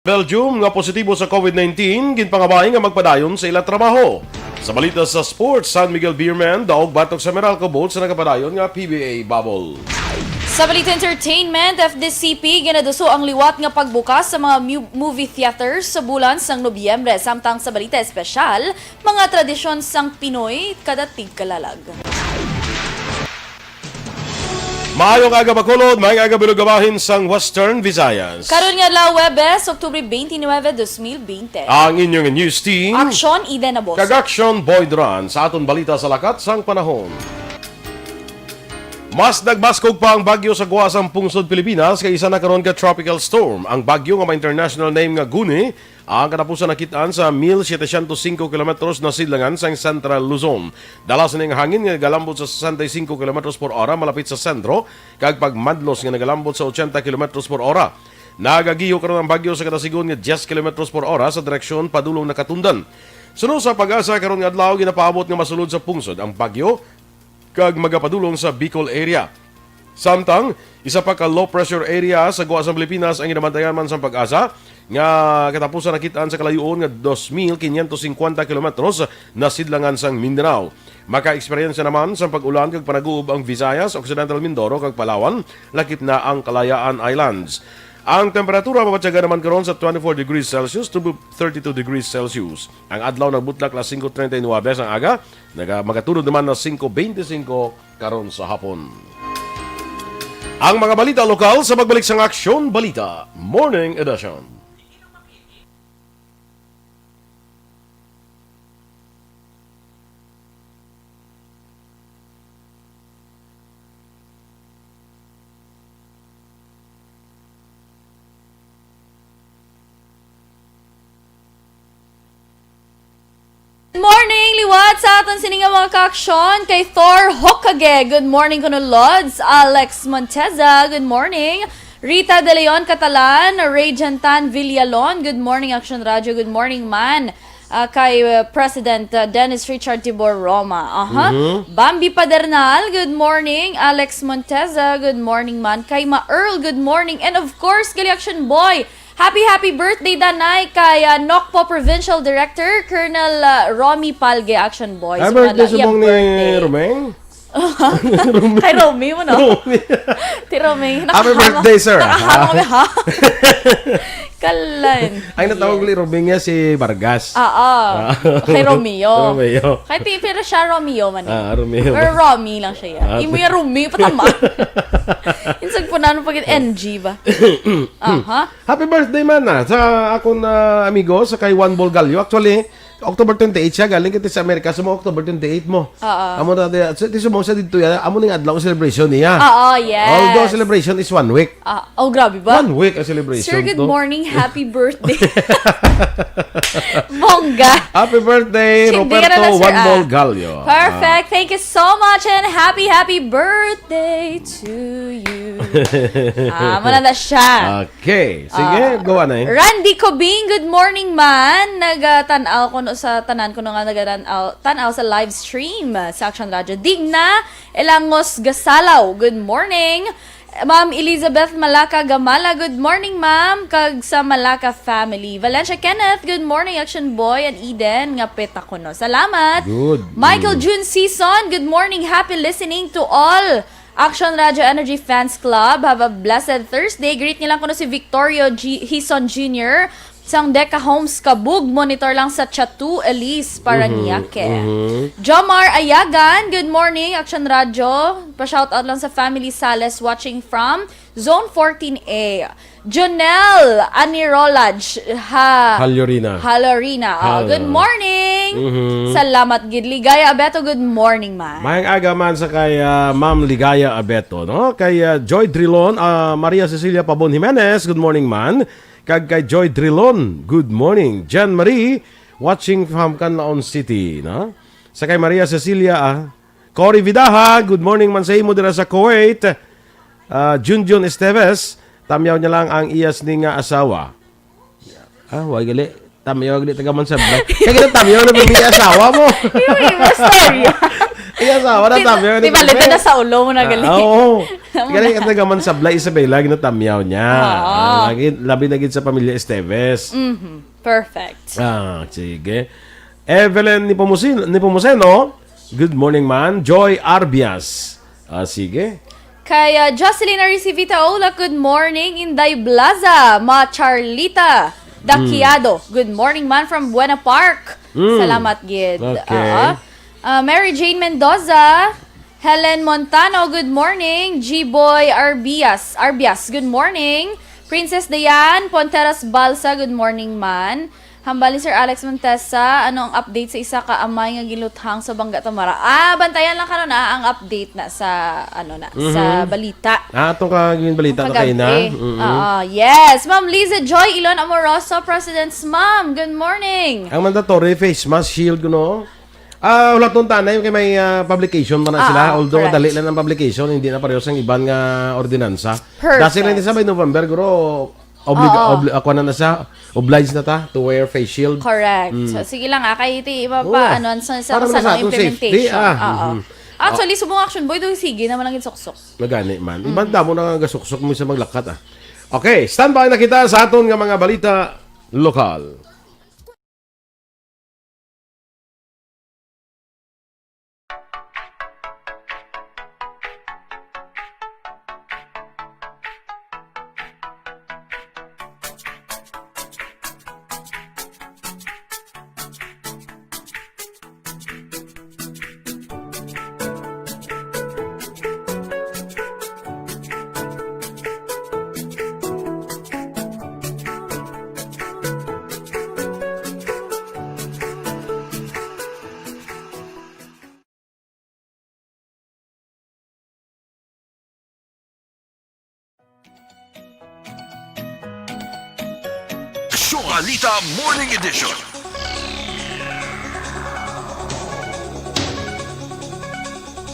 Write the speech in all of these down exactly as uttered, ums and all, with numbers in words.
Belgium nga positibo sa COVID nineteen, ginpangabay nga magpadayon sa ila trabaho. Sa balita sa sports, San Miguel Beermen daog batok sa Meralco Boats sa nagapadayon nga P B A bubble. Sa balita entertainment, F D C P ginaduso ang liwat nga pagbukas sa mga mu-, movie theaters sa bulan sang Nobyembre, samtang sa balita espesyal, mga tradisyon sang Pinoy kada tigkalalag. Maayong aga, Bacolod. Maayong aga, Bilog, bahin sang Western Visayas. Karon nga adlaw, Huwebes, Oktubre twenty-nine, dos mil bente. Ang inyong news team, Action, Eden Aboso. Kag Action, Boy Duran, sa aton balita sa lakat sang panahon. Mas nagbaskog pa ang bagyo sa gwa sang pungsod Pilipinas kay isa na karon ka tropical storm. Ang bagyo nga may international name nga Guni, ang katapusan nakit-an sa mil setecientos singko kilometros na sidlangan sang Central Luzon. Dala sini ang hangin nga nagalambot sa sesenta y cinco kilometros por ora malapit sa sentro, kag pagmadlos nga nagalambot sa ochenta kilometros por ora. Nagagiyo karon ang bagyo sa kada sigon nga diyes kilometros por ora sa direksyon padulong Nakatundan. Suno sa PAGASA, karon nga adlaw ginapaabot nga masulod sa pungsod ang bagyo kag magapadulong sa Bicol area. Samtang, isa pa ka low pressure area sa gwa sa Pilipinas ang ginabantayan man sang PAGASA nga katapusan nakit-an sa kalayuon nga dos mil quinientos cincuenta kilometros na sidlangan sang Mindanao. Maka-eksperyensya naman sang pag-ulan kag panaguob ang Visayas, Occidental Mindoro kag Palawan, lakip na ang Kalayaan Islands. Ang temperatura mabatyagan naman karon sa twenty-four degrees Celsius to thirty-two degrees Celsius. Ang adlaw nagbutlak alas singko treinta y nuebe sang aga, naga-, magatunod naman na singko beintisinko karon sa hapon. Ang mga balita lokal sa pagbalik sang Aksyon Balita Morning Edition. Good morning, liwat sa aton sini nga mga kaaksyon. Kay Thor Hokage, good morning kuno, Lods. Alex Monteza, good morning. Rita De Leon Catalan, Ray Jantan Villalon, good morning, Action Radio, good morning, man. Ah, kay, uh, President, uh, Dennis Richard Tibor Roma. Aha. Mhm. Bambi Padernal, good morning. Alex Monteza, good morning, man. Kay Ma Earl, good morning. And of course, gali Action Boy, happy, happy birthday, Danay, kay, uh, Nocpo Provincial Director, Colonel, uh, Romy Palge, Action Boy. Ay, So, birthday wala, sa iyang mong ni birthday. Romeng? Kay Romy mo, no? Romy. Ti Romy. Happy Nakahanga. Birthday, sir. Nakahanga kami, ha? Kalan. Ay, natawag Yeah. ni Romy nga si Vargas. Oo. Ah. Kay Romeo. Romeo. Kay ti-, pero siya Romeo man eh. Ah, Romeo. Pero Romy lang siya, yeah. Ah, Imo yung Romy, patama. Yung sagpunan mo pag N G ba? Aha. Happy birthday man na sa akon, ah, amigo, sa kay Juan Bolgallo. Actually, October twenty-eight siya, galing kita sa Amerika, sa mga October twenty-eight mo. Oo. Amo na, di, sa, di sumong siya dito yan, amo ning adlaw ang celebration niya. Oo, yes. Although celebration is one week. Ah, oh, grabe ba? One week ang celebration Sir, good to. Morning. Happy birthday. Bongga. Happy birthday, Hindi ka na Roberto na, Sir, Juan ah. Bolgallo. Perfect. Ah. Thank you so much and happy, happy birthday to you. Ah, malanda siya. Okay. Sige, Ah, go, Anay. Randy Cobing, good morning, man. Nagatan-aw ko no sa tanan ko no nga nagatan-aw, tan-aw sa live stream, ah, sa Action Radio. Digna Elangos Gasalaw, good morning. Ma'am Elizabeth Malaka Gamala, good morning, ma'am. Kag sa Malaka family. Valencia Kenneth, good morning, Action Boy and Eden. Nga peta ko no. Salamat. Good. Michael Mm. June Season, good morning. Happy listening to all. Action Radio Energy Fans Club, have a blessed Thursday. Greet niyo lang kuno si Victorio G-, Hison Junior sang Deca Homes Kabug. Monitor lang sa Chatu, Elise, Mhm, Paranaque. mhm. Jomar Ayagan, good morning, Action Radio. Pa-shoutout lang sa family Sales watching from Zone fourteen A. Jonel Anirolaj, ha. Halyorina. Halyorina. Oh, Hal- good morning. Mhm. Salamat gid. Ligaya Abeto, good morning, man. Mayang aga man sa kay, ah, Ma'am Ligaya Abeto, no? Kay, ah, Joy Drilon, ah, Maria Cecilia Pabon Jimenez, good morning, man. Kag kay Joy Drilon, good morning. Jan Marie, watching from Canlaon City, no? Sa kay Maria Cecilia, ah, Cory Vidaja, good morning man sa imo dira sa Kuwait. Ah, Junjun Esteves, tamyaw niya lang ang iyas ni nga asawa. Ah, wa gali. Tamyaw gali taga man sa bla-, kaya kita tamyaw na pamilya asawa mo. Yung iba storya. Iya sa, wala Di, tabi, di wala ba, tabi. Lito na sa ulo mo na Ah, gali. Oo. Amo Kaya na. Yung nagaman sa Bla Isabela, ginatamyaw niya. Oo. Ah, lagi, labi na gid sa pamilya Esteves. Mhm. Perfect. Ah, sige. Evelyn Nepomuceno, Nepomuceno, good morning, man. Joy Arbias. Ah, sige. Kay, ah, Jocelyn Aricivita Ola, good morning. Inday Blaza, Ma Charlita Daquiado, Mm. good morning, man, from Buena Park. Mm. Salamat gid. Okay. Oo. Ah, Mary Jane Mendoza, Helen Montano, good morning. G-Boy Arbias, Arbias, good morning. Princess Diane Ponteras Balsa, good morning, man. Hambal ni Sir Alex Montesa, ano ang update sa isa ka amay nga giluthang sa Bangga Tamara? Ah, bantayan lang karon, ah, ang update na sa, ano na, sa Mhm. balita. Ah, atong kaging balita na kayo na. Kagabi. Mm-mm. Oo, yes. Ma'am Liza Joy Ilon Amoroso, President's Mom, good morning. Ang mandatory face mask, shield, kuno. Ah, wala tong tanay kay may, ah, publication pa na Ah, sila. ah, Although, correct. Dali lang ang publication, hindi na pareho sa iban nga ordinansa. Perfect. Dati rin sa by November, guro, oblig-, Oo. obli-, ako na na siya, obliged na ta to wear face shield. Correct. Mm. So, sige lang, ah, kay iti iba Oo. pa, ano, sa, sa Para sa sa atong safety, implementation. ah. Oo. Mhm. Actually, Ah. subong action, boy, do sige naman ang insuksok. Nagani man. Mhm. Iban damo na nga gasuksok mo sa maglakat, ah. Okay, standby na kita sa aton nga mga balita lokal. Balita Morning Edition.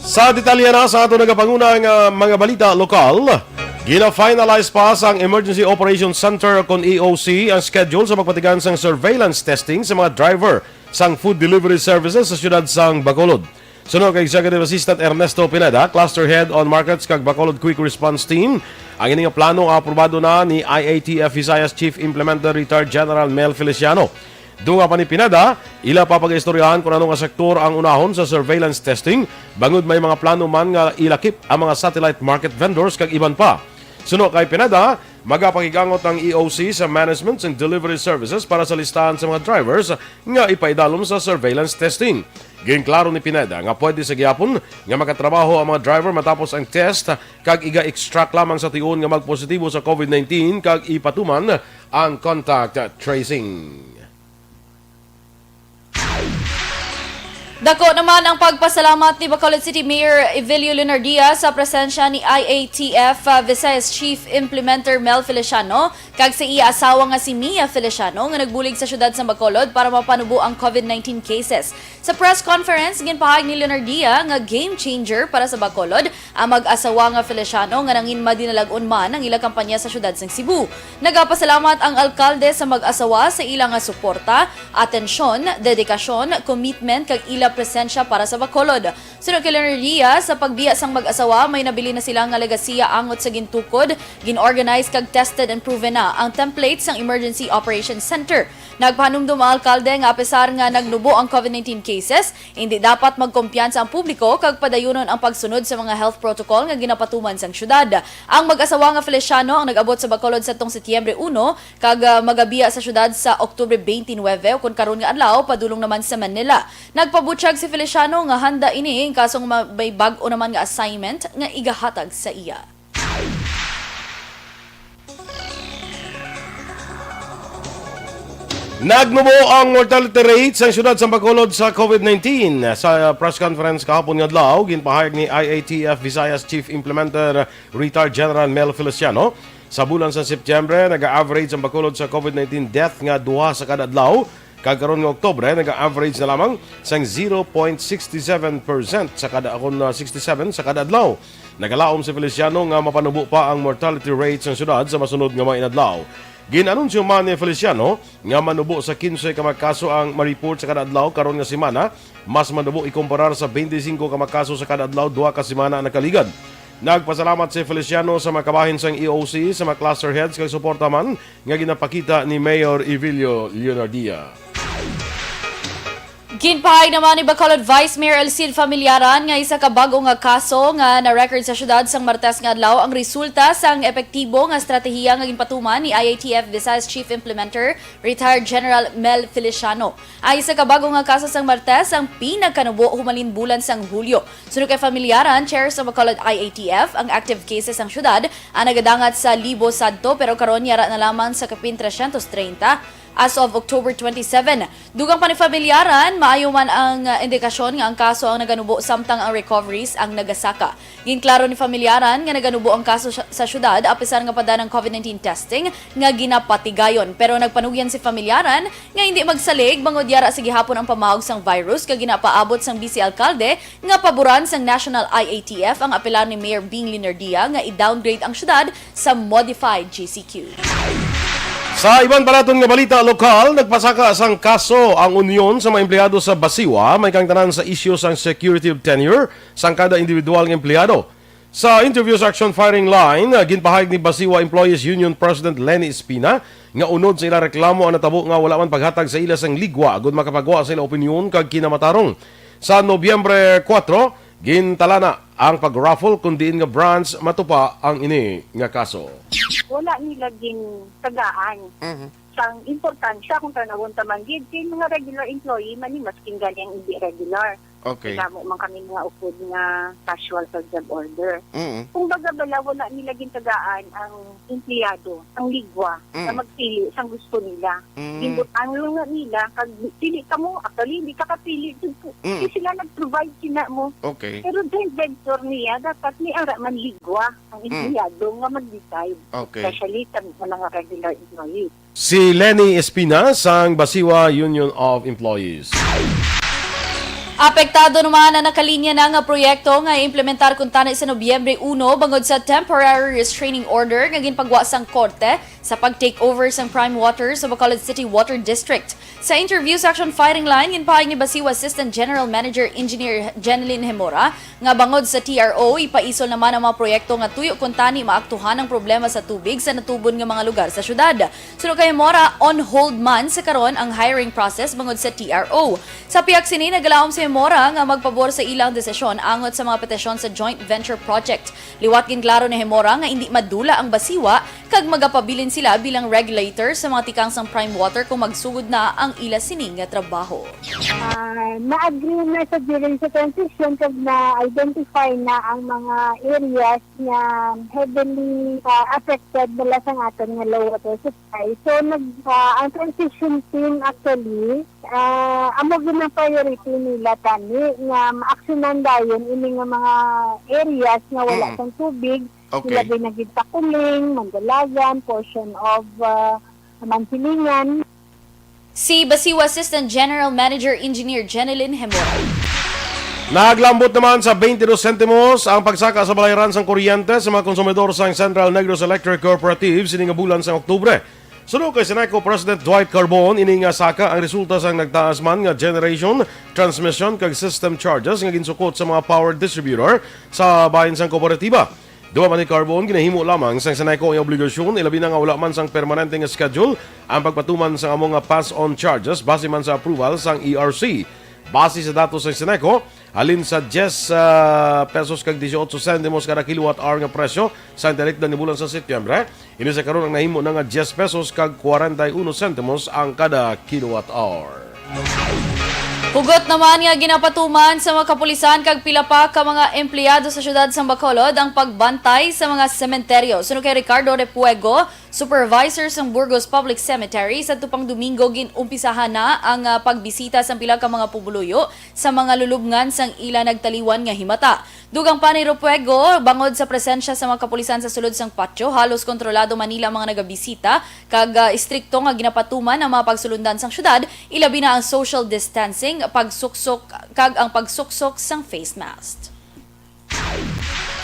Sa detalye na sa ato nagapanguna nga mga balita lokal, gina-finalize pa sang Emergency Operations Center kon E O C ang schedule sa pagpatigan sang surveillance testing sa mga driver sang food delivery services sa siyudad sang Bacolod. Suno kay Executive Assistant Ernesto Pineda, Cluster Head on Markets kag Bacolod Quick Response Team, ang ini nga plano nga aprobado na ni I A T F Visayas Chief Implementer Retired General Mel Feliciano. Dunga pa ni Pineda, ila pa pag-istoryahan kung ano nga sektor ang unahon sa surveillance testing, bangod may mga plano man nga ilakip ang mga satellite market vendors kag iban pa. Suno kay Pineda, magapakigangot ang E O C sa management sang delivery services para sa listahan sa mga drivers nga ipaidalom sa surveillance testing. Ginklaro ni Pineda nga pwede sa gihapon nga makatrabaho ang mga driver matapos ang test kag iga-extract lamang sa tion nga magpositibo sa COVID nineteen kag ipatuman ang contact tracing. Dako naman ang pagpasalamat ni Bacolod City Mayor Evelio Leonardia sa presensya ni I A T F, uh, Visayas Chief Implementer Mel Feliciano kag sa iya asawa nga si Mia Feliciano nga nagbulig sa siyudad sa Bacolod para mapanubo ang COVID nineteen cases. Sa press conference, ginpahayag ni Leonardia nga game changer para sa Bacolod ang mag-asawa nga Feliciano nga nangin madinalag-on man ang ila kampanya sa siyudad sang Cebu. Nagapasalamat ang alkalde sa mag-asawa sa ila nga suporta, atensyon, dedikasyon, commitment kag ila presensya para sa Bacolod. Suno kay Leonardia, sa pagbiya sang mag-asawa, may nabilin na sila nga legasiya angot sa gintukod, gin-organize kag tested and proven na ang template sang Emergency Operations Center. Nagpahanumdom ang alkalde nga apisar nga nagnubo ang COVID nineteen cases, hindi dapat magkumpiyansa ang publiko kag padayunon ang pagsunod sa mga health protocol nga ginapatuman sang syudad. Ang mag-asawa nga Feliciano ang nag-abot sa Bacolod sadtong Setyembre uno kag, ah, magabiya sa syudad sa Oktubre twenty-nine, ukon karon nga adlaw padulong naman sa Manila. Nagpabutyag si Feliciano nga handa ini in kaso nga ma-, may bag-o naman nga assignment nga igahatag sa iya. Nagnubo ang mortality rate sa siyudad sa Bacolod sa COVID nineteen. Sa press conference kahapon nga adlaw, ginpahayag ni I A T F Visayas Chief Implementer Retired General Mel Feliciano, sa bulan sa Setyembre, naga-average ang Bacolod sa COVID nineteen death nga duha sa kada adlaw. Kag karon nga Oktubre, naga-average na lamang sang zero point six seven percent sa kada, akon na sixty-seven sa kada adlaw. Nagalaom si Feliciano nga mapanubo pa ang mortality rate sa syudad sa masunod nga mga inadlaw. Gin-anunsyo man ni Feliciano nga manubo sa kinse ka mga kaso ang ma-report sa kada adlaw karon nga semana, mas manubo ikumparar sa twenty-five ka mga kaso sa kada adlaw duha ka semana ang nakaligad. Nagpasalamat si Feliciano sa mga kabahin sang E O C, sa mga cluster heads kag suporta man nga ginapakita ni Mayor Evelio Leonardia. Ginpahayag naman ni Bacolod Vice Mayor El Cid Familiaran nga isa ka bag-o nga kaso nga na-record sa siyudad sang Martes nga adlaw ang resulta sang epektibo nga estratehiya nga ginpatuman ni I A T F Visayas Chief Implementer, Retired General Mel Feliciano. Ang isa ka bag-o nga kaso sang Martes ang pinagkanubo humalin bulan sang Hulyo. Suno kay Familiaran, chair sa Bacolod I A T F, ang active cases sang siyudad ang nagadangat sa libo sadto, pero karon yara na lamang sa kapin trescientos treinta as of October twenty-seven. Dugang pa ni Familiaran, maayo man ang, uh, indikasyon nga ang kaso ang naganubo samtang ang recoveries ang nagasaka. Ginklaro ni Familiaran nga naganubo ang kaso sa, sa siyudad apisar nga pada ang COVID nineteen testing nga ginapatigayon. Pero nagpanugyan si Familiaran nga hindi magsalig bangod yara sa gihapon ang pamaog sang virus kag ginapaabot sang Vice Alkalde nga paboran sang National I A T F ang apelar ni Mayor Bing Leonardia nga i-downgrade ang siyudad sa modified G C Q. Sa iban pa naton nga balita lokal, nagpasaka sang kaso ang Unyon sa mga empleyado sa Basiwa, may kang tanan sa isyu sang security of tenure sang kada individual nga empleyado. Sa interview sa Action Firing Line, ah, ginpahayag ni Basiwa Employees Union President Lenny Espina nga unod sa ila reklamo ang natabo nga wala man paghatag sa ila sang ligwa agud makapagwa sa ila opinyon kag kinamatarong. Sa Nobyembre kuwatro, gintalana ang pag-raffle kun diin nga branch matupa ang ini nga kaso. Wala nila gintagaan Mhm. sang importansya kung tanawon ta man gid kay mga regular employee man ni, maskin gani ang hindi regular. Okay. Kay damo man kami mga upod nga casual sa job order. Mm. Kumbaga bala, wala nila gintagaan ang empleyado, ang ligwa, Mm. na magpili sang gusto nila. Mm. Ginbutang lang na nila, kag pili ka mo, actually, hindi ka kapili jud ko. Mm. Kay sila nag-provide sina mo. Okay. Pero joint venture niya, dapat ni ara man ligwa ang Mm. empleyado nga mag-decide. Okay. Especially sa, sa mga regular employees. Si Lenny Espina sang Basiwa Union of Employees. Apektado naman ang nakalinya na nga proyekto nga implementar kuntani sa Nobyembre uno bangod sa temporary restraining order nga ginpagwa sang korte sa pag-take over sang Prime Water sa Bacolod City Water District. Sa interview sa Action Firing Line, ginpahayag ni Basiwa Assistant General Manager Engineer Jeneline Hemora nga bangod sa T R O, ipaisol naman ang mga proyekto nga tuyo kuntani maaktuhan ang problema sa tubig sa natubon nga mga lugar sa syudad. Suno kay Hemora, on hold man sa karon ang hiring process bangod sa T R O. Sa pihak sini, nagalaom si Hemora nga magpabor sa ilang desisyon angot sa mga petisyon sa joint venture project. Liwat ginklaro ni Hemora nga indi madula ang Basiwa kag magapabilin sila bilang regulator sa mga tikang sang Prime Water kung magsugod na ang ila sini nga trabaho. Ah, na-agree na sa during sa transition kag na-identify na ang mga areas nga heavily, ah, affected bala sang aton nga low water supply. So, nag-, ah, ang transition team actually, ah, amo gyud ang priority nila tani nga maaksyonan dayon ini nga mga areas nga wala Mm. sang tubig, Okay. ilabi na gid Taculing, Mandalagan, portion of, ah, Mansilingan. Si Basiwa Assistant General Manager Engineer Jeneline Hemora. Naglambot naman sa twenty-two sentimos ang pagsaka sa balayran sang kuryente sa mga konsumidor sang Central Negros Electric Cooperative sini nga bulan sang Oktubre. Suno kay Seneco President Dwight Carbon, ini nga saka ang resulta sang nagtaas man nga generation, transmission kag system charges nga ginsukot sa mga power distributor sa bahin sang kooperatiba. Duwa man ni Carbon, ginahimo lamang sang Seneco ang obligasyon, ilabi na nga wala man sang permanente nga schedule ang pagpatuman sang amo nga pass-on charges base man sa approval sang E R C. Base sa datos sang Seneco, halin sa diyes, ah, pesos kag dieciocho sentimos kada kilowatt hour nga presyo sa internet nga bulan sa Setyembre, ini sa karon ang nahimo na nga diyes pesos kag kwarenta y uno sentimos ang kada kilowatt hour. Hugot naman nga ginapatuman sa mga kapulisan kag pila pa ka mga empleyado sa siyudad sang Bacolod ang pagbantay sa mga sementeryo. Suno kay Ricardo Repuego, supervisor sang Burgos Public Cemetery, sa tupang Domingo gin-umpisahan na ang, ah, pagbisita sang pila ka mga pumuluyo sa mga lulubngan sang ila nagtaliwan nga himata. Dugang pa ni Repuego, bangod sa presensya sa mga kapulisan sa sulod sang patio, halos kontrolado man nila ang mga nagabisita, kag, ah, istrikto nga ginapatuman ang mga pagsulundan sang syudad, ilabi na ang social distancing, pagsuksok, kag ang pagsuksok sang face mask.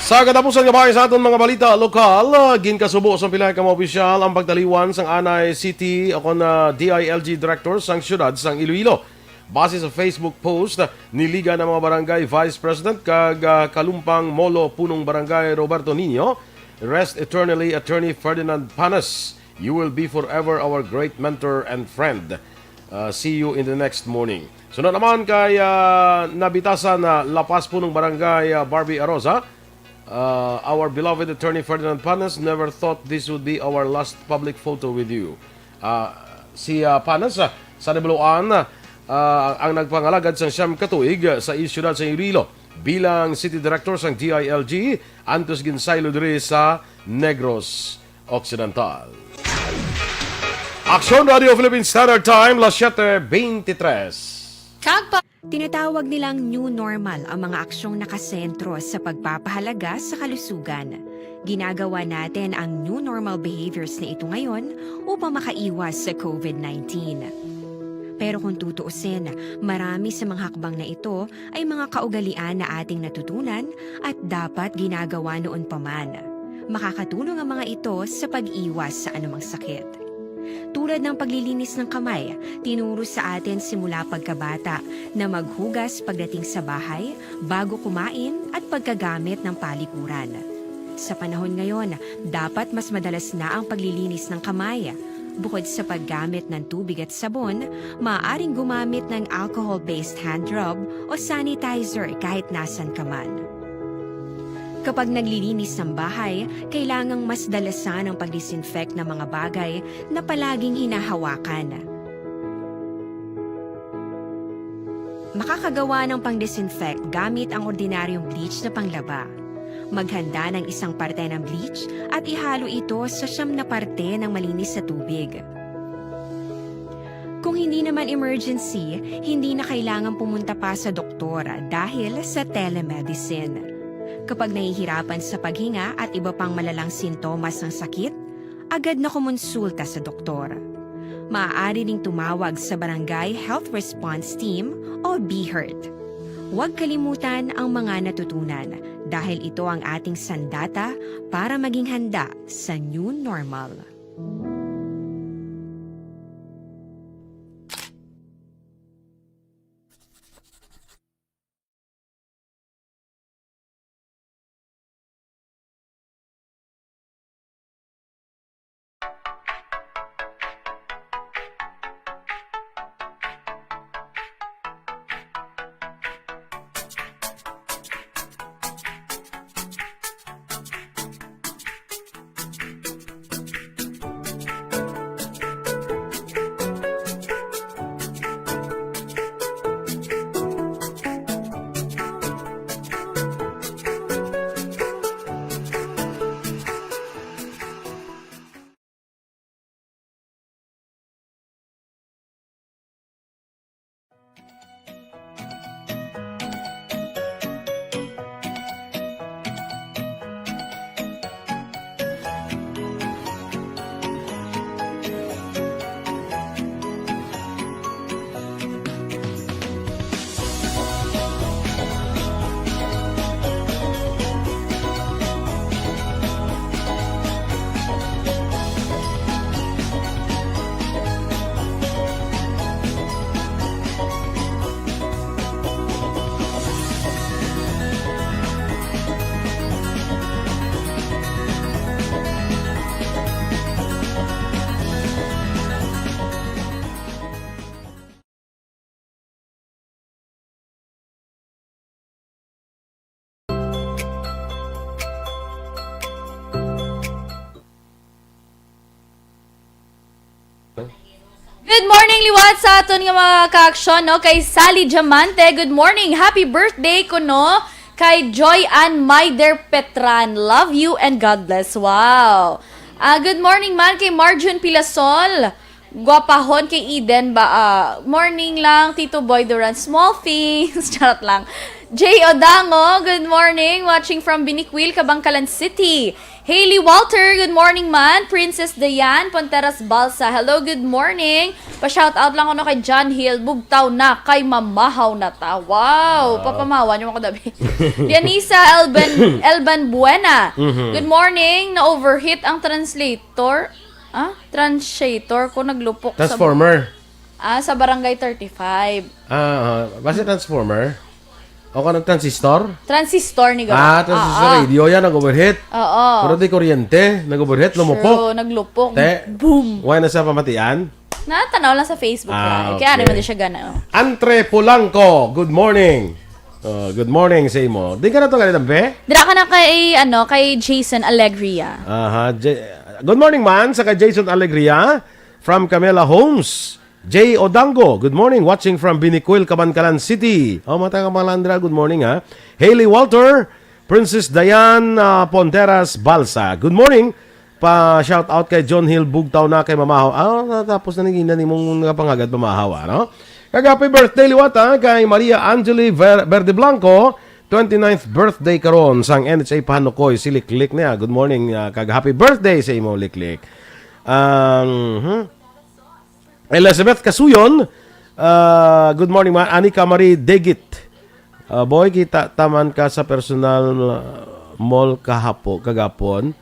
Sa katapusan nga bahin sa aton mga balita lokal, ah, ginkasubo sang pila ka mga opisyal ang pagtaliwan sang anay C T o kon, ah, D I L G director sang siyudad sang Iloilo. Base sa Facebook post ni Liga ng mga Barangay Vice President kag, ah, Kalumpang Molo Punong Barangay Roberto Niño, "Rest eternally, Attorney Ferdinand Panas. You will be forever our great mentor and friend. Uh, see you in the next morning." Sunod naman kay, ah, Nabitasan na La Paz Punong Barangay, ah, Barbie Arosa. Uh, "Our beloved Attorney Ferdinand Panas, never thought this would be our last public photo with you." Ah, si, ah, Panas, ah, sa Nabuluan, ah, ang nagpangalagad sang siyam ka tuig, ah, sa siyudad sa Iloilo bilang City Director sang D I L G, antos ginsaylo diri sa Negros Occidental. Aksyon Radio Philippine Standard Time, las siete veintitrés. Kag pa- Tinatawag nilang new normal ang mga aksyong nakasentro sa pagpapahalaga sa kalusugan. Ginagawa natin ang new normal behaviors na ito ngayon upang makaiwas sa COVID nineteen. Pero kung tutuusin, marami sa mga hakbang na ito ay mga kaugalian na ating natutunan at dapat ginagawa noon pa man. Makakatulong ang mga ito sa pag-iwas sa anumang sakit. Tulad ng paglilinis ng kamay, tinuro sa atin simula pagkabata na maghugas pagdating sa bahay, bago kumain, at pagkagamit ng palikuran. Sa panahon ngayon, dapat mas madalas na ang paglilinis ng kamay. Bukod sa paggamit ng tubig at sabon, maaaring gumamit ng alcohol-based hand rub o sanitizer kahit nasan ka man. Kapag naglilinis ng bahay, kailangang mas dalasan ang pag-disinfect ng mga bagay na palaging hinahawakan. Makakagawa ng pang-disinfect gamit ang ordinaryong bleach na panglaba. Maghanda ng isang parte ng bleach at ihalo ito sa siyam na parte ng malinis na tubig. Kung hindi naman emergency, hindi na kailangan pumunta pa sa doktor dahil sa telemedicine. Kapag nahihirapan sa paghinga at iba pang malalang sintomas ng sakit, agad na kumonsulta sa doktor. Maaari ding tumawag sa Barangay Health Response Team o BHERT. Huwag kalimutan ang mga natutunan dahil ito ang ating sandata para maging handa sa new normal. Good morning liwat sa aton nga mga kaaksyon, no? Kay Sally Diamante, good morning. Happy birthday kuno kay Joy Ann Maider Petran. Love you and God bless. Wow. Ah, good morning man kay Marjun Pilasol. Gwapahon kay Eden ba? Ah, morning lang, Tito Boy Duran. Small things. Charot lang. Jay Odango, good morning. Watching from Binicuil, Kabankalan City. Hailey Walter, good morning man. Princess Diane Ponteras Balsa, hello, good morning. Pa-shout out lang kuno kay John Hill, bugtaw na kay mamahaw na ta. Wow, Ah. papamahawan niyo ako, Dabi. Dianisa Elban, Elban Buena, Mhm. good morning. Na-overheat ang translator. Ah? Translator ko naglupok sa Transformer. Ah, sa Barangay thirty-five. Ah, ah. Basta transformer? O ka nag-transistor? Transistor ni Ah, transistor Ah, ah. radio. Yan, nag-overheat. Oo. Pero di kuryente. Nag-overheat, lumupok. True, naglupok. Te, Boom. why na sa pamatian? Natanaw lang sa Facebook Ah, Live. Kaya ano okay. man di siya gana, oh. Antre Polanco, good morning. Oh, good morning sa imo. Di ka na to ganit, Ampe? Dira ka na kay, ano, kay Jason Alegria. Aha. J- good morning, man, sa kay Jason Alegria from Camela Homes. Jay Odango, good morning. Watching from Binicuil, Kabankalan City. Oh, mga taga Malandra, good morning, ha. Haley Walter, Princess Diane, ah, Ponteras Balsa. Good morning. Pa shout out kay John Hill Bugtaw na kay Mamahaw. Ah, natapos na ni Gina ni mong nagapangagad Mamahaw, ano? Kag happy birthday liwat, ha, kay Maria Angeli Ver- Verde Blanco, twenty-ninth birthday karon sang N H A Pahanukoy, si Liklik niya. Good morning, ah, kag happy birthday sa imo, Liklik. Um, hmm? Elizabeth Casuyon, ah, good morning, ma. Anika Marie Degit. Ah, boy, kita taman ka sa personal, ah, mall kahapo, kagapon.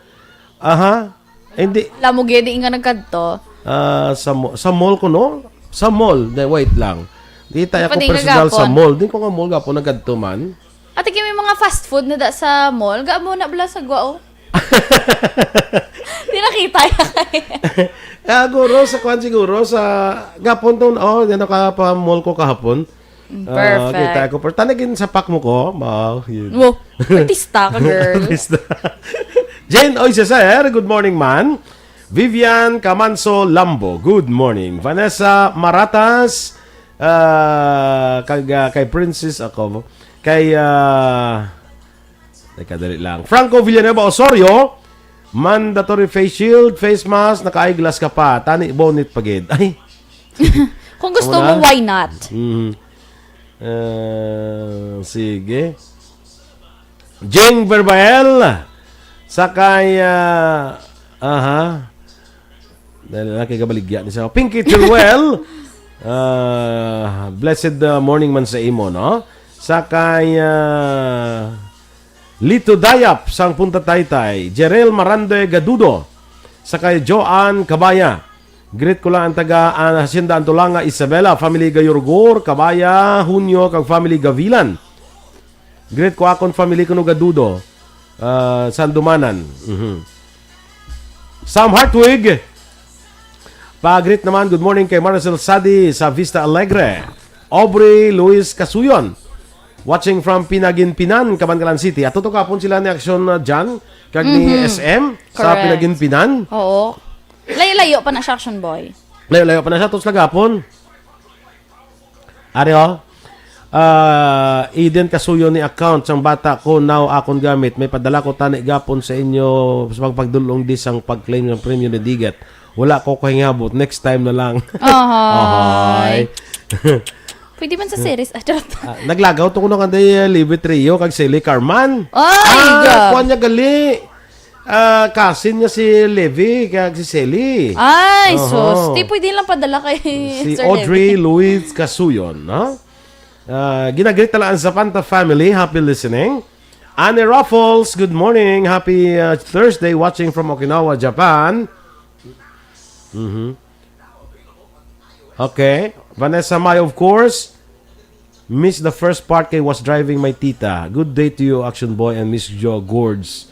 Aha. Hindi. Alam mo, gid, di nga nagkadto. Ah, sa mo-, sa mall ko, no? Sa mall. Di, wait lang. Di tayo Di pa ako din personal sa kagapon. mall. Di ko nga mall, gapon, nagkadto man. Ate, kami mga fast food na da sa mall. Ga mo na bala sa gwa, oh. Di nakita ya kay. Ah, guro, sa kwan siguro, sa gapon to, oh, yan ka pa mall ko kahapon. Mm, Ah, perfect. kita ko. Pero tanagin sa pack mo ko, ma, yun. Wow, artista ka, girl. Artista. Jane Oy Cesar, good morning, man. Vivian Camanso Lambo, good morning. Vanessa Maratas, ah, kag, ah, kay Princess ako. Kay, ah, Teka, dali lang. Franco Villanueva Osorio, mandatory face shield, face mask, naka-eyeglass ka pa. Tani, bonnet pa gid. Ay. Kung gusto Una? mo, why not? Mhm. Ah, sige. Jing Verbael, sakay, ah, aha. Dahil na kay kabaligya ni sa Pinky Teruel. Ah, blessed, ah, morning man sa imo, no? Sa kay, ah, Lito Dayap sang Punta Taytay, Jerel Marande Gadudo, sa kay Joan Kabaya. Greet ko lang ang taga, ah, Hacienda Antolanga, Isabela, family Gayorgor, Kabaya, Hunyo, kag family Gavilan. Greet ko akon family kuno Gadudo, ah, Sandumanan. Mhm. Sam Hartwig, pa-greet naman, good morning kay Maricel Sadi sa Vista Alegre. Aubrey Luis Casuyon, watching from Pinaginpinan, Kabankalan City. Ato to kapon sila ni Action, uh, Jan, kag ni Mhm. S M sa Correct. Pinaginpinan. Oo. Layo-layo pa na siya, Action Boy. Layo-layo pa na siya, tos lagapon. Ari, oh. Ah, Eden Kasuyo ni account sang bata ko, now akon gamit. May padala ko tani gapon sa inyo sa pagpagdulong di sang pag-claim ng premyo ni Digat. Wala ko kahingabot. Next time na lang. Ahay. Ahay. Pwede man sa series. Ah, charot. Ah, naglagaw to ko na kanday, eh, Libby Trio kag Sally Carman. Ay, Ah, ga. kuwan niya gali. Ah, cousin niya si Levi, kag si Sally. Ay, Oho. sus. Di pwede lang padala kay Si Sir Audrey Levi. Louise Casuyon, no? Ah, ginagreet na lang ang Zapanta family. Happy listening. Anne Raffles, good morning. Happy, uh, Thursday, watching from Okinawa, Japan. Mhm. Okay. Vanessa May, of course. Miss the first part kay was driving my tita. Good day to you, Action Boy and Miss Jo Gords.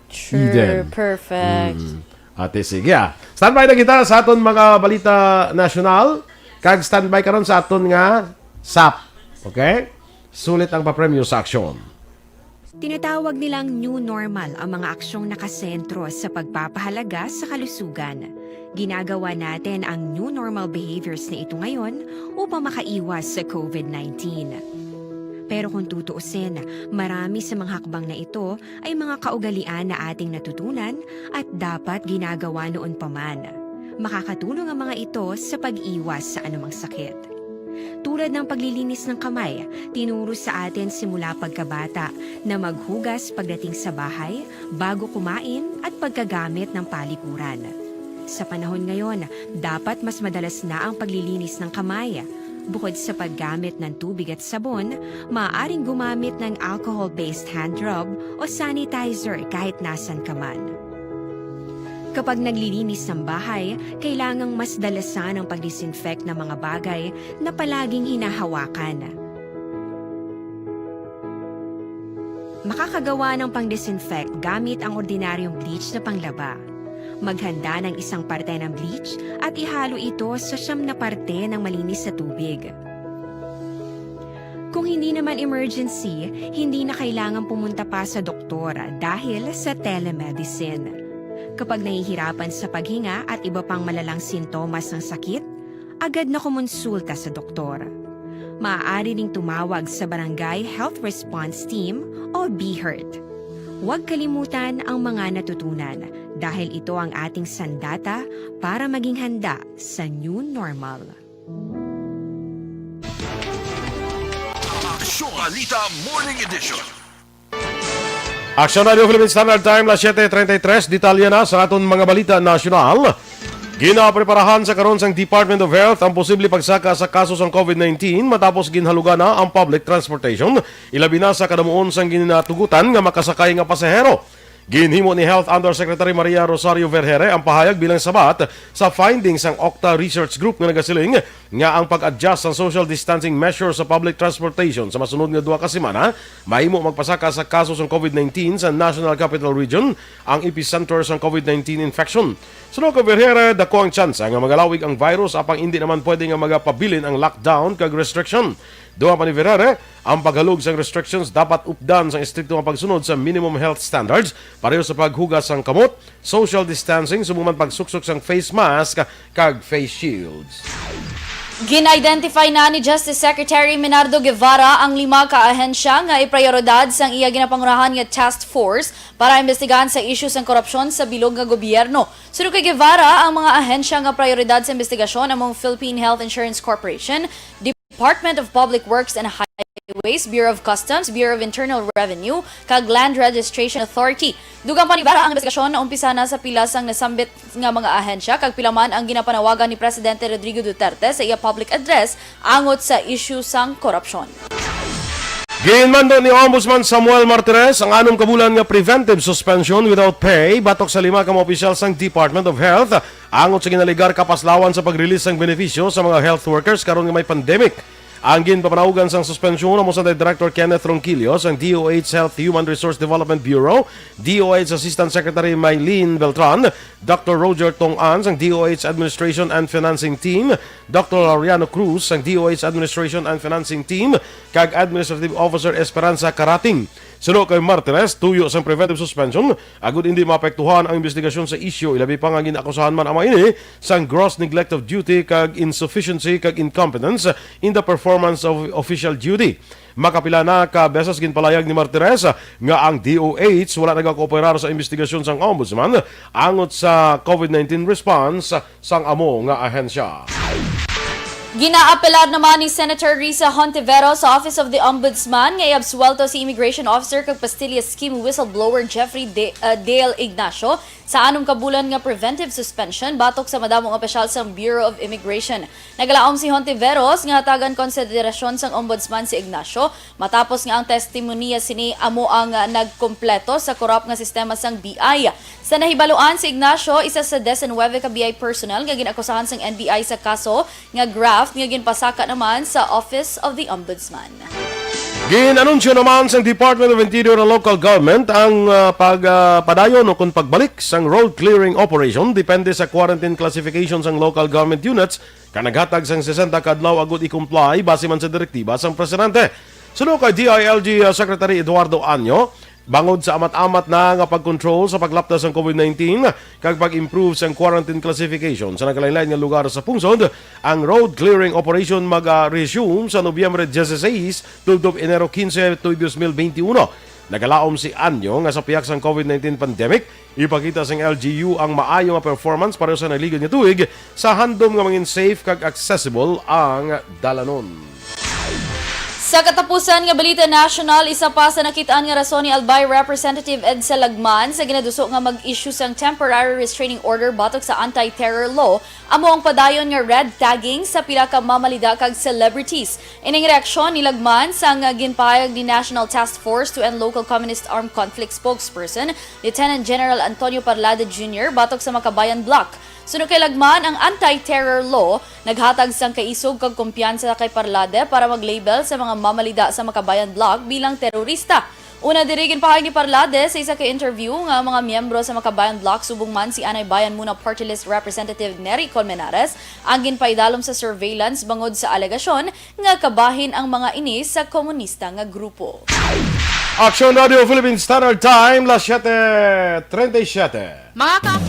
Sure, Eden. perfect. Mm. Ate, sige, ah. Standby na kita sa aton mga balita nasyonal. Kag standby karon sa aton nga sap. Okay? Sulit ang papremyo sa aksyon. Tinatawag nilang new normal ang mga aksyong nakasentro sa pagpapahalaga sa kalusugan. Ginagawa natin ang new normal behaviors na ito ngayon upang makaiwas sa covid nineteen. Pero kung tutuusin, marami sa mga hakbang na ito ay mga kaugalian na ating natutunan at dapat ginagawa noon pa man. Makakatulong ang mga ito sa pag-iwas sa anumang sakit. Tulad ng paglilinis ng kamay, tinuro sa atin simula pagkabata na maghugas pagdating sa bahay, bago kumain, at pagkagamit ng palikuran. Sa panahon ngayon, dapat mas madalas na ang paglilinis ng kamay. Bukod sa paggamit ng tubig at sabon, maaaring gumamit ng alcohol-based hand rub o sanitizer kahit nasan ka man. Kapag naglilinis ng bahay, kailangang mas dalasan ang pag-disinfect ng mga bagay na palaging hinahawakan. Makakagawa ng pang-disinfect gamit ang ordinaryong bleach na panglaba. Maghanda ng isang parte ng bleach at ihalo ito sa siyam na parte ng malinis na tubig. Kung hindi naman emergency, hindi na kailangan pumunta pa sa doktor dahil sa telemedicine. Kapag nahihirapan sa paghinga at iba pang malalang sintomas ng sakit, agad na kumonsulta sa doktor. Maaari ring tumawag sa Barangay Health Response Team o BHERT. Huwag kalimutan ang mga natutunan dahil ito ang ating sandata para maging handa sa new normal. Aksyon Balita Morning Edition. Aksyon Radio Philippine Standard Time, las siete treinta y tres. Detalye na sa aton mga balita nasyonal. Ginapreparahan sa karon sang Department of Health ang posible pagsaka sa kaso sang COVID nineteen matapos ginhalugan na ang public transportation, ilabi na sa kadamuon sang ginatugutan nga makasakay nga pasahero. Ginhimo ni Health Undersecretary Maria Rosario Vergere ang pahayag bilang sabat sa findings sang Octa Research Group nga nagasiling nga ang pag-adjust sang social distancing measures sa public transportation sa masunod nga duha ka semana mahimo magpasaka sa kaso sang COVID nineteen sa National Capital Region, ang epicenter sang COVID nineteen infection. Suno kay Vergere, dako ang tsansa nga magalawig ang virus apang indi naman pwede nga magapabilin ang lockdown kag restriction. Dugang pa ni Vergere, ang paghalog sang restrictions dapat updan sang estrikto nga pagsunod sa minimum health standards, pareho sa paghugas sang kamot, social distancing, subong man pagsuksok sang face mask kag face shields. Gin-identify na ni Justice Secretary Menardo Guevara ang lima ka ahensya nga iprioridad sang iya ginapangunahan nga task force para imbestigahan sa isyu sang korupsyon sa bilog nga gobyerno. Suno kay Guevara, ang mga ahensya nga prioridad sa imbestigasyon amo ang Philippine Health Insurance Corporation, Department of Public Works and Highways, Bureau of Customs, Bureau of Internal Revenue, kag Land Registration Authority. Dugang pa ni Guevara, ang imbestigasyon naumpisahan na sa pila sang nasambit nga mga ahensya kag pila man ang ginapanawagan ni Presidente Rodrigo Duterte sa iya public address angot sa isyu sang korupsyon. Ginmando ni Ombudsman Samuel Martires ang anom ka bulan nga preventive suspension without pay batok sa lima ka mga opisyal sang Department of Health angot sa ginalegar kapaslawan sa pag-release sang benepisyo sa mga health workers karon nga may pandemic. Ang ginpapanawgan sang suspensyon amo sa Director Kenneth Ronquillo sang D O H Health Human Resource Development Bureau, D O H Assistant Secretary Mylene Beltran, Doctor Roger Tong-an sang D O H Administration and Financing Team, Doctor Laureano Cruz sang D O H Administration and Financing Team, kag Administrative Officer Esperanza Karating. Suno kay Martires, tuyo sang preventive suspension agud indi maapektuhan ang imbestigasyon sa isyu, ilabi pa nga gin-akusahan man ang mga ini sang gross neglect of duty kag insufficiency kag incompetence in the performance of official duty. Makapila na ka beses ginpalayag ni Martires nga ang D O H wala nagakooperar sa imbestigasyon sang Ombudsman angot sa COVID nineteen response sang amo nga ahensya. Ginaapelar naman ni Senator Risa Hontiveros sa Office of the Ombudsman nga iabsuwelto si Immigration Officer kag Pastillas Scheme whistleblower Jeffrey De- uh, Dale Ignacio sa anom ka bulan nga preventive suspension batok sa madamo nga opisyal sang Bureau of Immigration. Nagalaom si Hontiveros nga hatagan konsiderasyon sang Ombudsman si Ignacio matapos nga ang testimonya sini amo ang nagkumpleto sa korap nga sistema sang B I. Sa nahibaluan, si Ignacio, isa sa disinuwebe ka B I personnel nga ginakusahan sang N B I sa kaso nga graft nga ginpasaka naman sa Office of the Ombudsman. Gin-anunsyo naman sang Department of Interior and Local Government ang ah, pag ah, padayon o kon pagbalik sang road clearing operation depende sa quarantine classification sang local government units ka naghatag sang sesenta ka adlaw agud i-comply base man sa direktiba sang presidente. Suno kay D I L G Secretary Eduardo Anyo, bangod sa amat-amat na nga pagkontrol sa paglapta sang COVID nineteen kag pag-improve sang quarantine classification sa nagkalain-lain nga lugar sa pungsod, ang road clearing operation mag-resume sa Nobyembre dieciséis tubtob Enero quince tuig dos mil veintiuno. Nagalaom si Anyo nga sa pihak sang covid nineteen pandemic, ipakita sang L G U ang maayo nga performance pareho sa nagligad nga tuig sa handom nga mangin safe kag accessible ang dalanon. Sa katapusan nga balita nasyonal, isa pa sa nakit-an nga rason ni Albay Representative Edsa Lagman sa ginaduso nga mag-issue sang temporary restraining order batok sa anti-terror law amo ang padayon nga red tagging sa pila ka mamalida kag celebrities. Ining reaksyon ni Lagman sang ginpahayag ni National Task Force to End Local Communist Armed Conflict spokesperson Lieutenant General Antonio Parlade Junior batok sa Makabayan Bloc. Suno kay Lagman, ang anti-terror law naghatag sang kaisog kag kumpiyansa kay Parlade para mag-label sa mga mamalida sa Makabayan Bloc bilang terorista. Una diri, ginpahayag ni Parlade sa isa ka interview nga ang mga miyembro sa Makabayan Bloc subong man si Anay Bayan Muna Party List Representative Nery Colmenares ang ginpaidalom sa surveillance bangod sa alegasyon nga kabahin ang mga ini sa komunista nga grupo. Aksyon Radio Philippine Standard Time, las siete treinta y siete. Mga ka-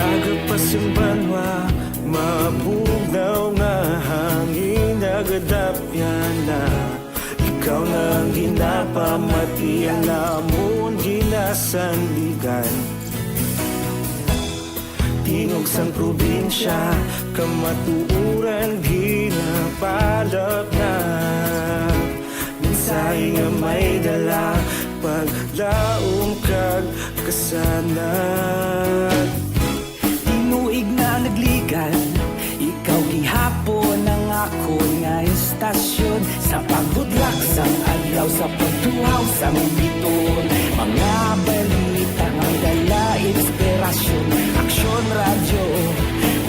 Aga pa sing banwa, mabugnaw nga hangin nagadapyan na. Ikaw na ang ginapamati, ang amon ginasandigan. Tingog sang probinsya, kamatuoran ginapalapnap. Mensahe nga may dala, paglaom kag kasanag. Tinuig na nagligad, ikaw gihapon ang akon nga estasyon. Sa pagbudlak sang adlaw, sa pagtuhaw sang biton, mga balita nga dala inspirasyon. Aksyon Radyo,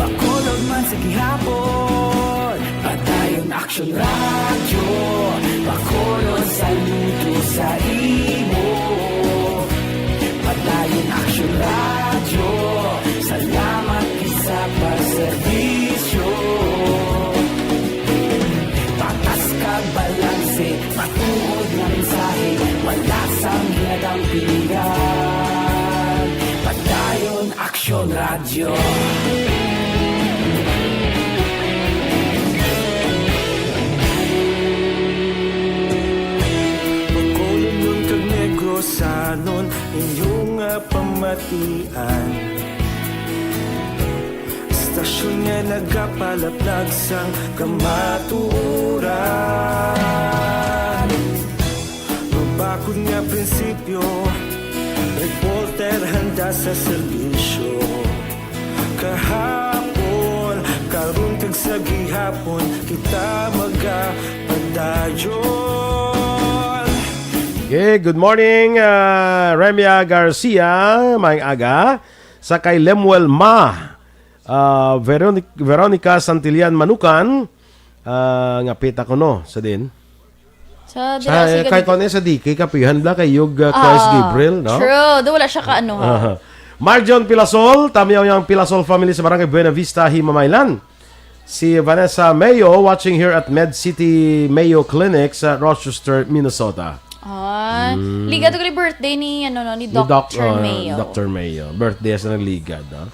Bacolod man sa gihapon. Padayon Aksyon Radyo, Bacolod, saludo sa imo. Padayon Aksyon Radyo, salamat gid sa pagserbisyo. Patas kag balanse, matuod nga mensahe, wala sang ginadampingan. Padayon Aksyon Radyo. Bacolodnon kag Negrosanon, inyo nga pamatian. Estasyon nga nagapalaplag sang kamatuoran. Mabakod nga prinsipyo, reporter handa sa serbisyo. Kahapon, karon kag sa gihapon, kita magapadayon. Okay, good morning, ah, Remia Garcia. Maayong aga. Sa kay Lemuel Ma, ah, Veronic-, Veronica Santillan Manukan, ah, nga pita ko, no, sa din. Sa Sa, dira, eh, sige, kahit di- ano sa D K, kapihan bla kay Yug, ah, Christ Ah, Gabriel, no? True. Do wala siya ka ano, ha? Aha. Marjon Pilasol, Tamyaw yang Pilasol family sa Barangay Buena Vista, Himamaylan. Si Vanessa Mayo, watching here at Med City Mayo Clinic sa Rochester, Minnesota. Ah, Mm. Liga to kay birthday ni, ano, no, ni Ni Doc, Doctor uh, Mayo. Doctor Mayo. Birthday sa nagligad, no?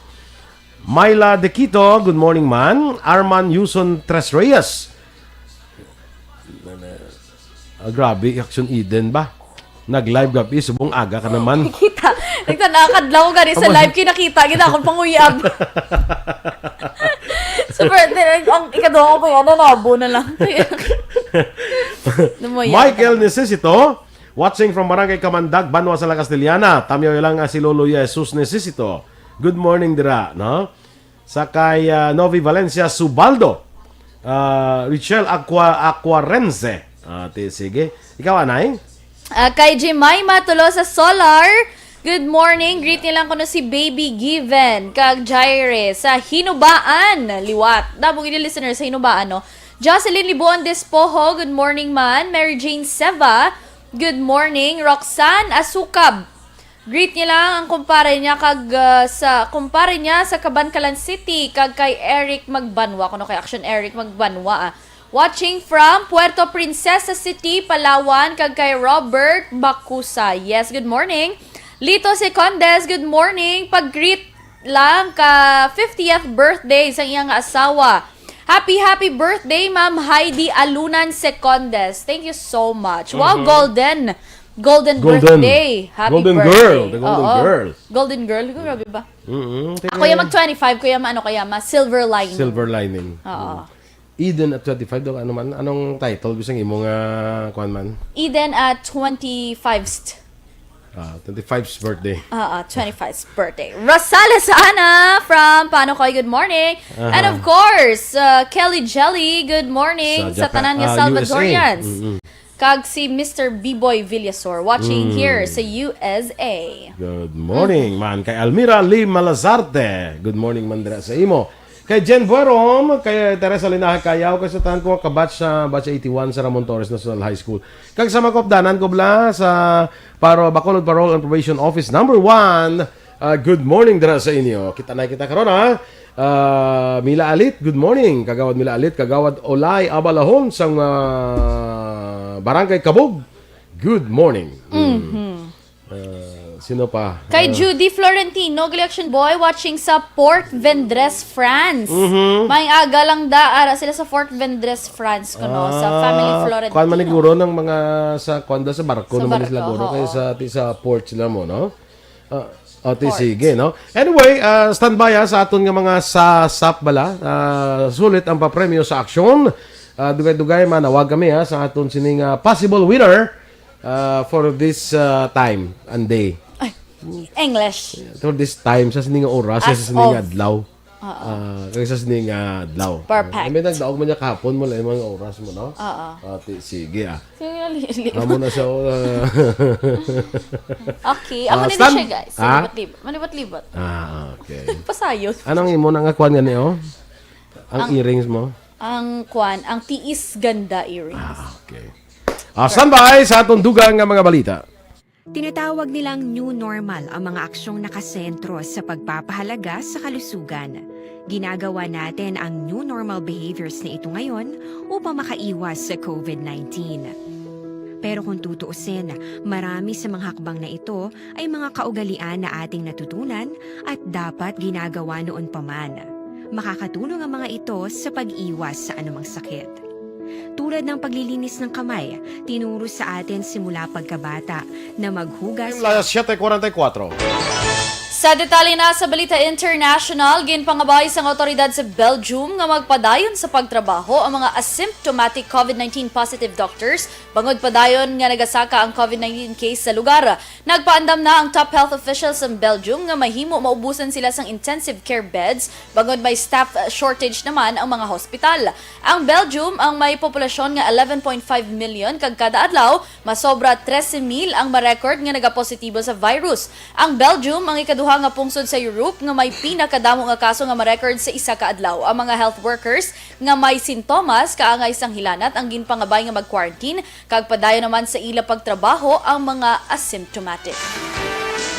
Myla De Quito, good morning, man. Arman Yuson Tres Reyes. Ah, grabe, Action Eden ba? Nag-live gabi, subong aga ka naman. Kita, nagtanaw kadlaw gani sa Amo. Live, kinakita, gid akong panguyab. Super, ang ikaduha ko pa yan, nanabo na lang. Namuya Michael ka. Necesito, watching from Barangay Kamandag, Banwa sa La Castellana. Tamyaw lang nga si Lolo Jesus Necesito. Good morning, dira, no? Sa kay, ah, Novi Valencia Subaldo. Ah, Richelle Aqua-, Aquarense. Ah, ti-, sige. Ikaw, anay? Ah, kay Jemima Tolosa Solar, good morning. Greet nilang kuno si Baby Given kag Jaire sa Hinubaan, liwat. Damo gid listeners sa Hinubaan, no? Jocelyn Libuon Despojo, good morning, man. Mary Jane Seva, good morning. Roxanne Asukab, greet niya lang ang kumpare niya kag, ah, sa kumpare niya sa Kabankalan City kag kay Eric Magbanwa, kuno kay Action Eric Magbanwa, ah. Watching from Puerto Princesa City, Palawan, kag kay Robert Bacusa. Yes, good morning. Lito Secondes, good morning. Pag-greet lang ka fiftieth birthday sa iyang asawa. Happy, happy birthday, Ma'am Heidi Alunan Secondes. Thank you so much. Wow, Mhm. golden. Golden Golden. birthday. Happy Golden birthday. girl, the golden Oo. girl. Golden girl. Grabe ba? Mm-mm. Ako yung mag twenty-five, kuya ma, ano kaya ma? Silver lining. Silver lining. Oo. Mm. Eden at twenty-five, do, ano man? Anong title? Bisang imo nga, kuwan man? Eden at twenty-five st. Ah, twenty-five's birthday. Ah, ah, twenty-five's birthday. Rosales Ana from Panokoy, good morning. And Aha. of course, uh, Kelly Jelly, good morning Sa sa Japan, tanan nga ah, U S A. Salvadorians. Mm-mm. Kag si Mister B-Boy Villasor, watching Mm. here sa U S A. Good morning, man. Kay Almira Lee Malazarte. Good morning, man, dira sa imo. Kay Jen Buerom, kay Teresa Linaha Cayaw, kay sa tanan ko nga kabatch sa batch eighty-one sa Ramon Torres National High School. Kag sa mga kaupdanan ko bala sa Paro-, Bacolod Parole and Probation Office number one, ah, good morning dira sa inyo. Kita na kita karon, ha. Ah, Mila Alit, good morning. Kagawad Mila Alit, Kagawad Olay Abalahon sang, ah, Barangay Kabug. Good morning. Mm. Mhm. Ah, sino pa? Kay Ah. Judy Florentino, Galiaction Boy, watching sa Port Vendres, France. Mhm. May aga lang da, ara sila sa Fort Vendres, France, kuno, sa family Ah, Florentino. kuwan man siguro ng mga sa, kuwan da sa barko Sa naman sila barko, siguro, kaya oo. sa, ti sa port sila mo, no? Ah, o, ti Port. sige, no? Anyway, ah, standby, ha, sa aton nga mga sa sap bala. Ah, sulit ang papremyo sa aksyon. Ah, dugay-dugay, manawag kami, ha, sa aton sining, ah, possible winner, ah, for this, ah, time and day. Ay, English. For this time, sa sining nga oras, sa As sining nga of. adlaw. Oo. Ah, kag sa sining nga adlaw. Perfect. Ay, may nagdaog man niya kahapon mo lang yung mga oras mo, no? Oo. Ah, ti-, sige, ah. Sige, li-, li-, Amo na siya, oh, ah. Okay, Ah, amo na stand-, siya, guys. Ha? Malibot-libot. Malibot-libot. Ah, okay. Pasayos. Anong imo na nga kwan nga ni, oh? Ang Ang earrings mo? Ang kwan, ang tiis ganda earrings. Ah, okay. Ah, standby sa atong dugang nga mga balita. Tinatawag nilang new normal ang mga aksyong nakasentro sa pagpapahalaga sa kalusugan. Ginagawa natin ang new normal behaviors na ito ngayon upang makaiwas sa covid nineteen. Pero kung tutuusin, marami sa mga hakbang na ito ay mga kaugalian na ating natutunan at dapat ginagawa noon pa man. Makakatulong ang mga ito sa pag-iwas sa anumang sakit. Tulad ng paglilinis ng kamay, tinuro sa atin simula pagkabata na maghugas. Las siete cuarenta y cuatro. Sa detalye na sa balita international, ginpangabay sang awtoridad sa Belgium nga magpadayon sa pagtrabaho ang mga asymptomatic covid nineteen positive doctors, bangod padayon nga nagasaka ang covid nineteen case sa lugar. Nagpaandam na ang top health officials sa Belgium nga mahimo maubusan sila sang intensive care beds, bangod may staff shortage naman ang mga hospital. Ang Belgium ang may populasyon nga eleven point five million, kag kada adlaw masobra trese mil ang ma-record nga nagapositibo sa virus. Ang Belgium ang ikaduha nga pungsod sa Europe nga may pinakadamo nga kaso nga ma-record sa isa ka adlaw. Ang mga health workers nga may sintomas kaangay sang hilanat ang ginpangabay nga mag-quarantine, kag padayon naman sa ila pagtrabaho ang mga asymptomatic.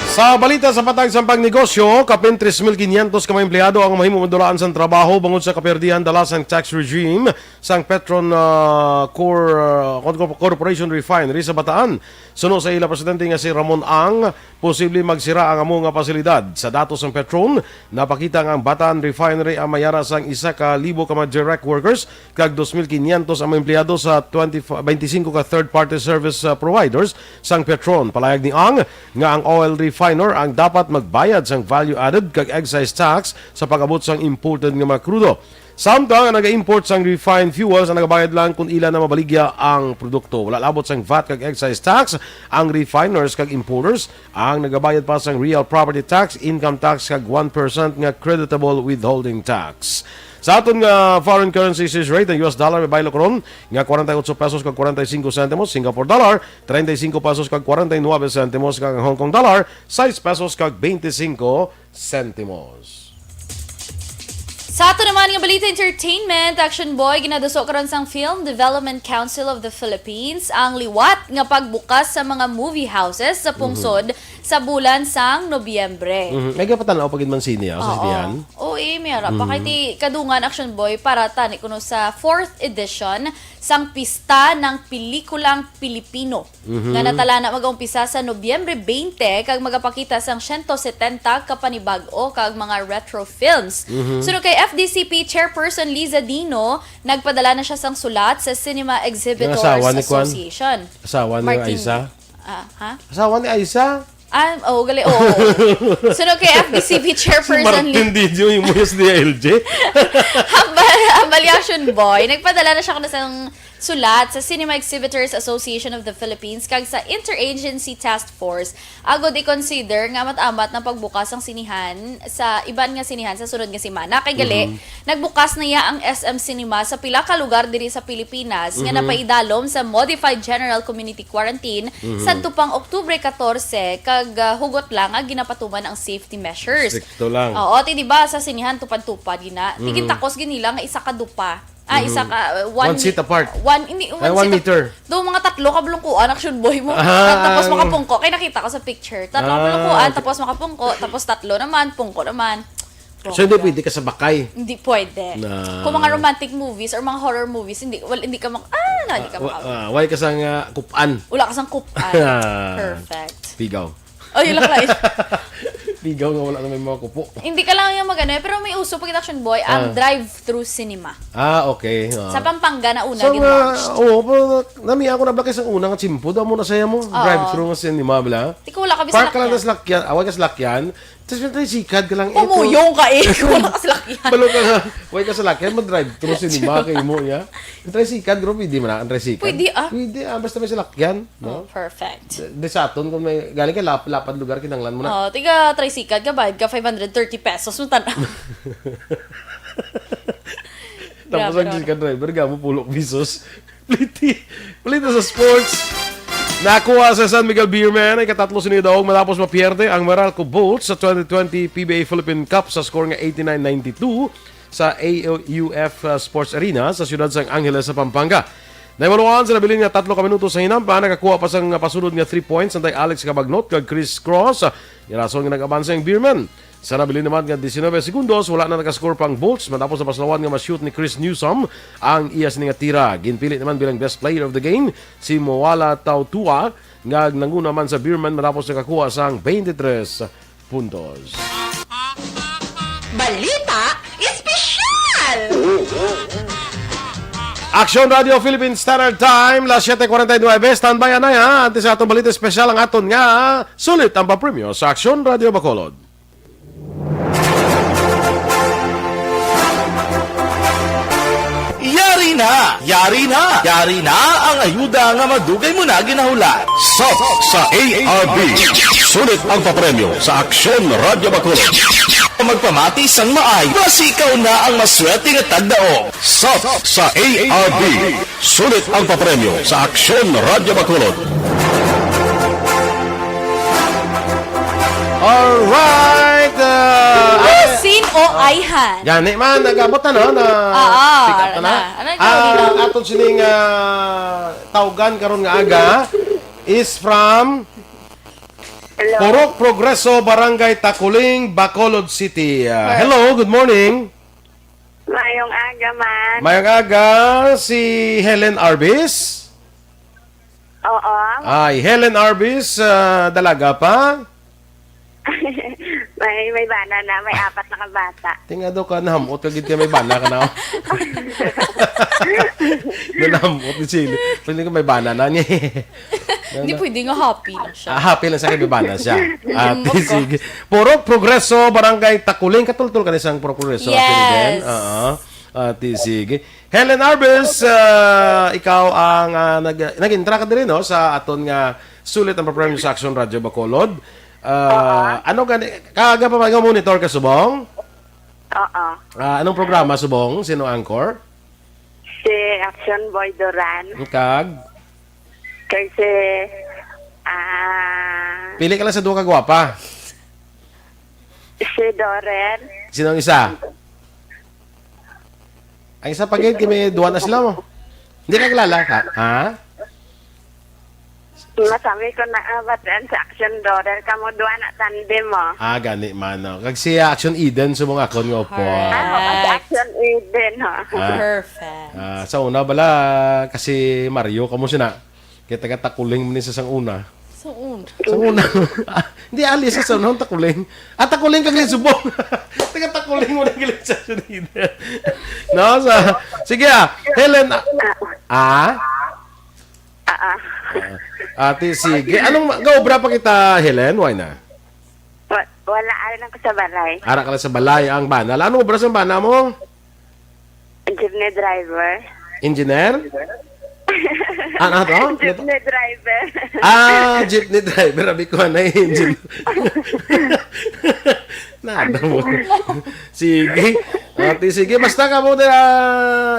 Sa balita sa patag sang pangnegosyo, kapin tres mil quinientos ka mga empleyado ang mahimo madulaan sang trabaho bangod sa kaperdihan dala sang tax regime sang Petron, ah, Cor-, ah, Cor-, Corporation Refinery sa Bataan. Suno sa ila presidente nga si Ramon Ang, posible magsira ang amo nga pasilidad. Sa datos sang Petron, napakita nga ang Bataan Refinery ang mayara sang isa ka libo ka mga direct workers kag dos mil quinientos ang mga empleyado sa twenty, twenty-five ka third-party service, uh, providers sang Petron. Palayag ni Ang nga ang oil refiner ang dapat magbayad sang value added kag excise tax sa pag-abot sang imported nga mga krudo. Samtang ang naga-import sang refined fuels ang nagabayad lang kung ila na mabaligya ang produkto. Wala labot sang vat kag excise tax ang refiners kag importers. Ang nagabayad pa sang real property tax, income tax, kag one percent nga creditable withholding tax. Sa aton nga foreign currency exchange rate, ang U S dollar may baylo karon nga forty-eight pesos kag forty-five centimos, Singapore dollar treinta y cinco pesos kag forty-nueve centimos, kag ang Hong Kong dollar sais pesos kag veinticinco centimos. Sa ato naman nga balita entertainment, Action Boy, ginaduso karon sang Film Development Council of the Philippines ang liwat nga pagbukas sa mga movie houses sa pungsod Mhm. sa bulan sang Nobyembre. Mhm. May gapatanaw pa gid man sini, ah, sa Oo. Sinihan. Oo, eh, may ara pa. Kay Mhm. ti kadungan, Action Boy, para tani kuno sa fourth edition sang Pista ng Pelikulang Pilipino Mhm. nga natalana mag-umpisa sa Nobyembre twenty kag magapakita sang siyento setenta ka panibag-o kag mga retro films. Mhm. Suno kay F D C P Chairperson Liza Dino, nagpadala na siya sang sulat sa Cinema Exhibitors Association. Asawa ni Kwan? Asawa ni Martin. Aiza? Ah, ha? Asawa ni Aiza? Ah, oo, gali, oo. Suno kay F D C P Chairperson Si Martin Li- Didio yung muyas ni L J. Hambal, hambal ni Action Boy, nagpadala na siya kuno sang sulat sa Cinema Exhibitors Association of the Philippines kag sa Interagency Task Force agod i-consider nga amat-amat na pagbukas ang sinihan sa iban nga sinihan sa sunod nga semana. Kay gali, Mhm. nagbukas na iya ang S M Cinema sa pila ka lugar diri sa Pilipinas nga Mhm. napaidalom sa Modified General Community Quarantine Mhm. sadto pang Oktubre katorse, kag, ah, hugot lang nga ginapatuman ang safety measures. Stricto lang. Oo, ti di ba sa sinihan tupad-tupad gina. Mhm. Tigintakos gid nila nga isa ka dupa. Ah, isa Mhm. ka, uh, one One seat mi-, apart. One, hindi, one Ay, one seat ap-, meter. Do, mga tatlo ka bulungkuan, Action Boy mo. Ah, Tapos ang makapungko. Kay nakita ko sa picture. Tatlo ka Ah, bulungkuan, okay. tapos makapungko, tapos tatlo naman, pungko naman. So, hindi Bongga. pwede ka sa bakay? Hindi pwede. Na Kung mga romantic movies or mga horror movies, hindi, well, hindi ka mak-, ah, na, hindi ka Ah, wa-, maka- ah, why ka sa nga kup-an? Wala ka sang kup-an. Perfect. Pigaw. Oh, yun lang, Clyde. Pigaw nga wala na may mga kupo. Hindi ka lang yung mag-ano eh, pero may uso pag Action Boy, ang Ah. drive-through cinema. Ah, okay. Ah. Sa Pampanga na una So, nga, gin-launch. Oo, pero nami ako na ba kay sa una nga tsimpo, daw mo na saya mo, Oo. drive-through nga cinema, bala? Di ko wala ka Park ka lang salakyan. na salakyan, away ka salakyan, tapos may tricycad ka lang, eh, Pumuyong ka eh, kung wala ka salakyan. Balo ka nga, way ka salakyan, mag-drive-through cinema kay mo, ya. Ang tricycad, bro, pwede man na, ang tricycad. Pwede, ah. Pwede, ah, basta may salakyan, no? Oh, perfect. Di, di sa aton, kung may, galing ka, lap-, lapad lugar, kinanglan mo na. Oh, tiga tricycad ka, bayad ka five hundred thirty pesos, mo tanaw. Tapos Grabe ang ka. tricycad driver, gamo pulok pesos. Pliti. Pliti sa sports. Nakuha sa San Miguel Beermen ang ikatatlo sini daog matapos mapierde ang Meralco Bolts sa twenty twenty P B A Philippine Cup sa score nga eighty-nine ninety-two sa A U F, uh, Sports Arena sa siyudad sang Angeles sa Pampanga. Nahibaluan sa nabilin nga tatlo ka minuto sa hinampa, nakakuha pa sang pasunod nga three points antay Alex Cabagnot kag Chris Cross, nga rason nga nag-abansa ang Beermen. Sa nabilin naman nga diecinueve segundos, wala na nakascore pa ang Bolts matapos napaslawan nga ma-shoot ni Chris Newsom ang iya sini nga tira. Ginpili naman bilang best player of the game si Moala Tautua, nga nanguna man sa Beermen matapos nakakuha sang twenty-three puntos. Balita Espesyal! Aksyon Radio Philippine Standard Time, las siete cuarenta y nueve. Standby, anay, ha? Antes sa atong balita espesyal, ang aton nga sulit ang papremyo sa Aksyon Radio Bacolod. Yari na! Yari na! Yari na ang ayuda nga madugay mo na ginahulat. Sop sa A R B. Sulit ang papremyo sa Aksyon Radyo Bacolod. Magpamati sang maay, basi ikaw na ang maswerte nga tagdaog. Sop sa A R B. Sulit ang papremyo sa Aksyon Radyo Bacolod. Alright, uh, Sin o Ayhan? Gani man, nag-abot na, no? Na Oo, pick up na na. na. Ano yung Ah, tawag dito? Aton sining, ah, tawgan karon nga aga is from Hello. Purok Progreso, Barangay Taculing, Bacolod City. Ah, Hello. hello, good morning. Mayong aga, man. Mayong aga, si Helen Arbis. Oo. Ay, Helen Arbis, ah, dalaga pa? May, may bana na, may apat na kabata. Tinga daw ka, nahamot ka gid kay may bana ka na. Nahamot ni Chili. Pwede ka may bana na niya. Hindi pwede nga happy lang siya. Ah, happy lang siya kay may bana siya. Ah, Mm, of sige. course. Purok Progreso, Barangay Taculing. Katultol ka ni sang Purok Progreso, Yes. Ate Liven? Oo. Ate, sige. Helen Arbes, ah, ikaw ang, ah, nag-, nag-intra ka diri, no, sa aton nga sulit ang papremyo sa Aksyon Radyo Bacolod. Ah, Oo. Ano gani, kaaga pa ba nga monitor ka, Subong? Oo. Ah, anong programa, Subong? Sino anchor? Si Action Boy Duran. Kag? Kay si, ah, Pili ka lang sa duha ka gwapa. Si Doren. Sino ang isa? Ang isa pa gid, kay may duha na sila mo. Hindi ka kilala? Ha? Ha? Masami ko na, ah, batian sa Action Daughter. Kamo duha na tandem mo. Ah, gani man, no? Kag siya, Action Eden, sa mga akon nga upo. Correct. Ah, oo, sa Action Eden, ho. Ah. Perfect. Ah, sa una bala, kasi Mario, kamo sina. Kay taga Takuling man ni sa sang una. Sa una. Sang una. Ah, hindi, ali sa sang una, Takuling. Ah, Takuling kag Lisubong. Taga Takuling mo na giling sa Action Eden. No, sa, sige, ah. Helen, ah, ah? Ah, ah. Ah, ati, sige. Anong ma-, gaobra pa kita, Helen? Why na? Wa-, wala, ari lang ko sa balay. Ara ka lang sa balay, ang bana. Anong obra sa bana mo? Jeepney driver. Engineer? Ah, ano to? Ano to? Jeepney driver. Ah, jeepney driver. Abi ko na engine. Nada mo. Sige. Ati, sige. Basta kamo dira,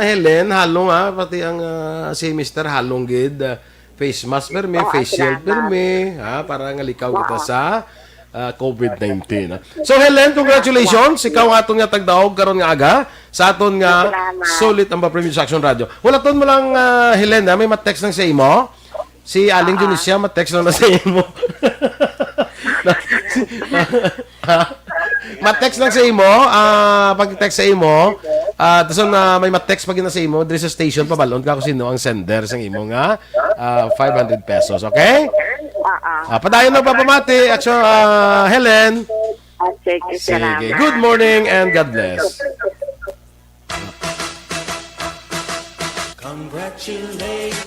Helen, halong, ha. Pati ang, ah, si Mister halong gid, ah, face mask permi, Oo, face shield salamat. Permi, ha, para nga likaw kita Oo. Sa, ah, covid nineteen, ha. So, Helen, congratulations. Ikaw ang aton nga tagdaog karon nga aga sa aton nga Salamat. Sulit ang Papremyo sa Action Radio. Wala ton mo lang, ah, Helen, ha? May ma-text lang sa imo. Si Aling Ah. Dionisia, ma-text lang na sa imo. Ma-text lang sa imo, ah, pag-text sa imo, ah, tapos na may ma-text pag na sa imo, diri sa station, pabalon ka kung sino ang sender sang imo nga, ah, five hundred pesos, okay? Oo. Ah, padayon na papamati, Action, ah, Helen. Ah, sige, Sige. Salamat. Good morning and God bless.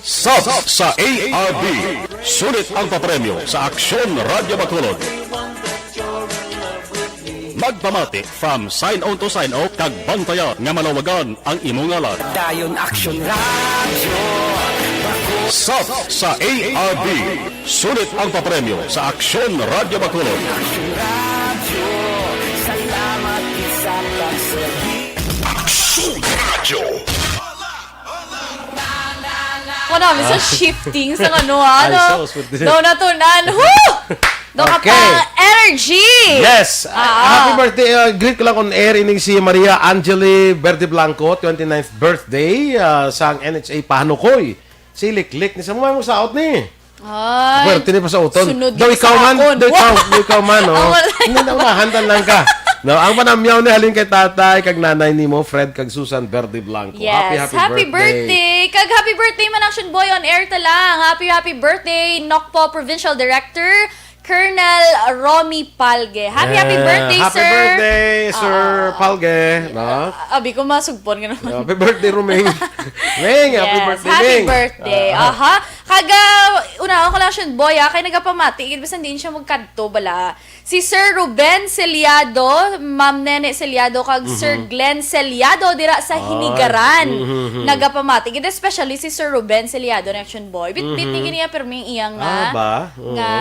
Sab sa A R D, sulit ang papremyo sa Aksyon Radyo Bacolod. Magpamati from sign on to sign off, kag bantayan nga malawagan ang imo ngalan. Dayon Aksyon Radyo. Sab sa A R D, sulit ang papremyo sa Aksyon Radyo Bacolod. Aksyon Radyo. Salamat sa pagsugi. Aksyon Radyo. Ako na, sa Ah. Shifting sa ano, ah, Ay, ano? Sus, what the Daw na to, nan. Woo! Daw ka Okay. Pa energy! Yes! Ah, Ah. Happy birthday! Uh, greet ko lang on air ining si Maria Angeli Verde Blanco, twenty-ninth birthday, uh, sang N H A Pahanukoy. Si Liklik ni sa mga mong saot ni. Ay. Pwerte ni pa sa uton. Sunod Daw yung ikaw sa man, akon. Daw ikaw, daw ikaw man, no? Ang wala. Hindi na unahan, tan lang ka. No, ang panamyaw ni halin kay tatay, kag nanay nimo, Fred, kag Susan Verde Blanco. Yes, Happy, happy happy birthday. Birthday. Kag happy birthday man, Action Boy on air ta lang. Happy, happy birthday, Nokpo Provincial Director, Colonel Romy Palge. Happy, happy Yeah. Birthday, Happy sir. birthday, Sir Oo. Palge, no? Abi ko masugpon nga naman. Happy birthday, Roming. Ming, happy Yes, birthday, happy Ming. birthday. Ah. Aha. Kaga, una, ako lang siya, boy, ah, kay nagapamati, gid bisan diin siya magkadto, bala. Si Sir Ruben Celiado, Ma'am Nene Celiado, kag Sir Mhm. Glenn Celiado, dira sa Ay. Hinigaran. Mhm, mhm. Nagapamati, gid especially si Sir Ruben Celiado, na action boy. Bit, bit ni Mhm. gini, pero may iyang Ah, nga, ba? Oo. nga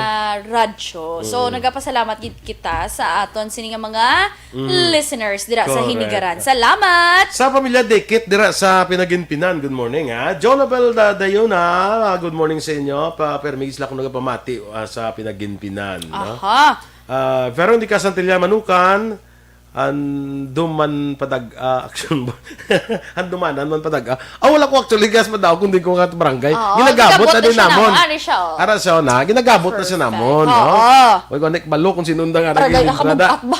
radyo. So, Mm. nagapasalamat gid kita sa aton sini nga mga Mm. listeners dira sa Correct. Hinigaran. Salamat! Sa pamilya Dikit dira sa Pinaginpinan, good morning, ha. Jonabel Da-, Dayuna, good morning sa inyo. Pa, permi sila kung nagapamati, ah, sa Pinaginpinan, no? Aha. Ah, Veronica Santillan Manukan, Anduman Padag-, ah, action ba? Andumanan man Padag-, ah. Ah, wala ko actually gas pa daw, kundi ko nga barangay. Oo, Ginagabot gabot na na din siya namon. namon. Ari siya, oh. Ara siya na, ginagabot na siya Perfect. namon, no? Oo. Wag ko nek balo kung sinunda nga Para naging dahil entrada. nakamugkak ba?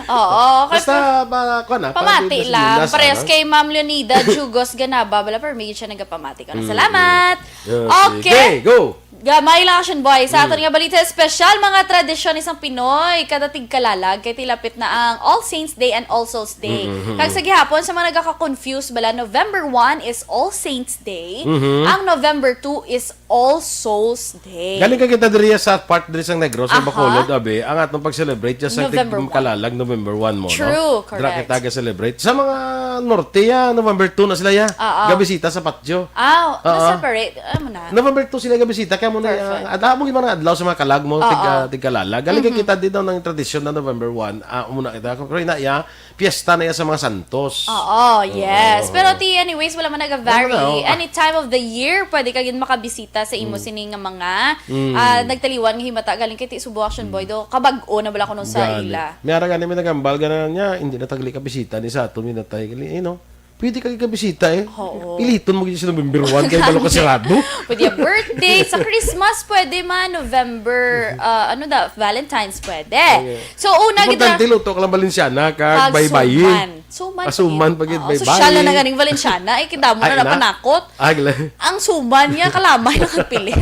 Oo, kay Basta, pa, kuwan na, para Pamati di na lang. silindas, Parehas ano? kay Ma'am Leonida Jugos Ganaba, bala, pero may siya nagapamati ko na. Mm, Salamat. mm. Yeah, Okay. sige, go. Gamay lang, Action Boy. Sa aton Mm. nga balita espesyal, mga tradisyon isang Pinoy, kada tigkalalag, kay tilapit na ang All Saints Day and All Souls Day. Mm, mm, mm. Kag sa gihapon, sa mga nagaka-confuse bala, November one is All Saints Day, Mhm. ang November two is All Souls Day. Galing ka kita diri sa part diri sa Negros, sa Aha. Bacolod, abi, ang atong pag-celebrate dyan sa November one. Tigkalalag, November one mo, no? True, Dira correct. kita ga-celebrate. Sa mga norte, ya, November two na sila, ya. Oo. Gabisita sa patio. Ah, Oo. na-separate. Ano na? November two sila gabisita. Kaya mo na, Perfect. ah, ada mo yung mga adlaw sa mga kalag mo, Oo. tig-, ah, tigkalalag. Galing Mhm. kita dito ng tradisyon na November one. Ah, umuna kita. Pero ina, ya, piyesta na yan sa mga santos. Oo, yes. Oo. Pero ti, anyways, wala man naga-vary. Wala na, oh. Any time of the year, pwede ka gid makabisita sa imo Mm. sini nga mga, Mm. ah, nagtaliwan nga himata. Galing kay ti Subo Action Boy Mm. do, kabag-o na bala kuno sa Gani. ila. May ara gani may nagambal gana niya, hindi na tagli ka bisita ni sa ato, minatay gali, you know. Pwede ka ikabisita eh. Oo. Piliton mo gyud sa November one kay balo ka sirado. Pwede ang birthday, sa Christmas pwede man, November, ah, ano da, Valentine's pwede. Yeah. So una gid ra- Importante luto ka lang Valenciana kag baybayi. Suman. Suman Ah, suman pa gid, Oo, baybayi. Sosyal na na ganing Valenciana, eh, kita mo Ay, na na? napanakot. Ah, gila. Ang suman niya, kalamay na kagpili.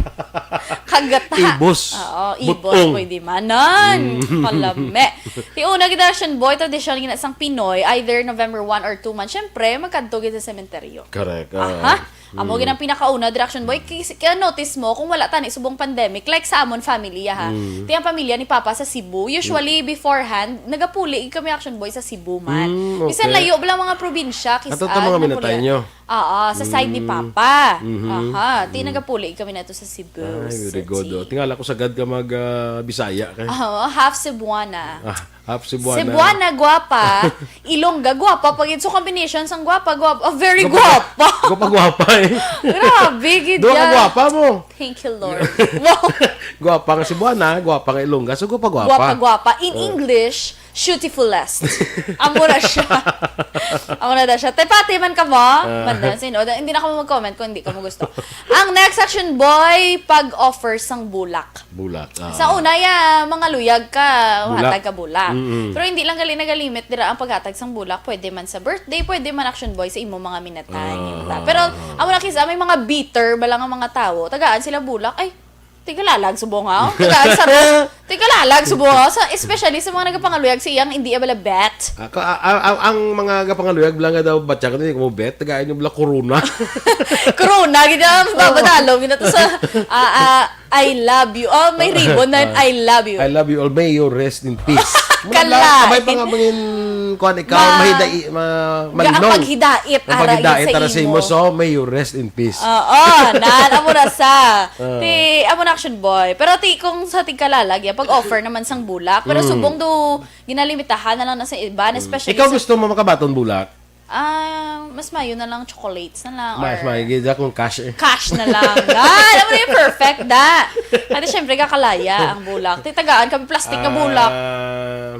Kagata. Ibos. Oo, ibos, Butong. pwede man. Nan! Mm. Kalami. Ti una gid action boy, tradisyon gina sang Pinoy, either November one or two man, syempre, magkadto gid sa sementeryo. Correct, ah. Aha. Amo Mm. gid ang pinakauna, Direction Boy. Kis-, kaya notice mo, kung wala tani subong pandemic, like sa amon family, ha. Mm. Ti ang pamilya ni Papa sa Cebu. Usually, Mm. beforehand, nagapuli gid kami Action Boy sa Cebu man. Mm, Minsan okay. layo pa lang mga probinsya, kis-, Ato ta ah, mga nagapuli. minatay nyo? Oo, sa side ni Mm. Papa. Mhm. Aha, ti Mm. nagapuli gid kami nato sa Cebu Ay, very City. good, oh. Tingala ko sagad ka mag, ah, Bisaya, kay. Oo, half Cebuana. Ah, half Cebuana. Cebuana, guwapa. Ilongga, guwapa pa gid. So, combination sang guwapa, guwapa. Oh, very Guwapa, guwapa. guwapa, guwapa, eh. Grabe, gid Duha ka yan. guwapa mo. Thank you, Lord. Wow. Guwapa nga Cebuana, guwapa nga Ilongga. So, guwapa, guwapa. Guwapa, guwapa. In Oh. English, beautifulest. Amo na siya. Amo na daw siya. Te, pati man ka mo? Ah. Mandan, sino? Da-, hindi na kamo mag-comment kung hindi ka mo gusto. Ang next action boy, pag-offer sang bulak. Bulak, ah. Sa una, ya, mga luyag ka, Bulak. hatag ka bulak. Mm-mm. Pero hindi lang gali nagalimit dira ang paghatag sang bulak. Pwede man sa birthday, pwede man action boy sa imo mga minatay. Ah, Pero, ah. amo na kisa, may mga bitter ba lang ang mga tawo. Tagaan sila bulak. Ay, tigalalag subong ha. Tagaan sa ro. Tigalalag subong ha. Sa, especially sa mga nagapangaluyag sa iyang hindi abala bet. Ako, a-, a-, a-, ang mga gapangaluyag lang nga daw batya ko, hindi ko mo bet. Tagaan yung bala corona. Corona, gina, babadalo, gina to sa, ah, ah, I love you. Oh, may ribbon na, Ah, I love you. I love you all. May you rest in peace. Mura Kalain. lang, may pa nga mangin, kuwan ikaw, Ma- mahidai-, ma-, Ga-, ang malong. paghidait, Ang ara, paghidait, yun sa ara sa imo. imo. So, may you rest in peace. Oo, nan, amo na sa. Ah. Ti, amo na action boy. Pero ti, kung sa tigkalalag, ya, pag-offer naman sang bulak. Pero Mm. subong do, ginalimitahan na lang na sa iban, Mm. especially Ikaw sa gusto mo makabaton bulak? Ah, mas mayo na lang chocolates na lang Mas or mayo, gid akong cash eh. cash na lang. Ah, alam mo na yung perfect, da. Ate, syempre, kakalaya ang bulak. Titagaan kami plastic na bulak. Ah,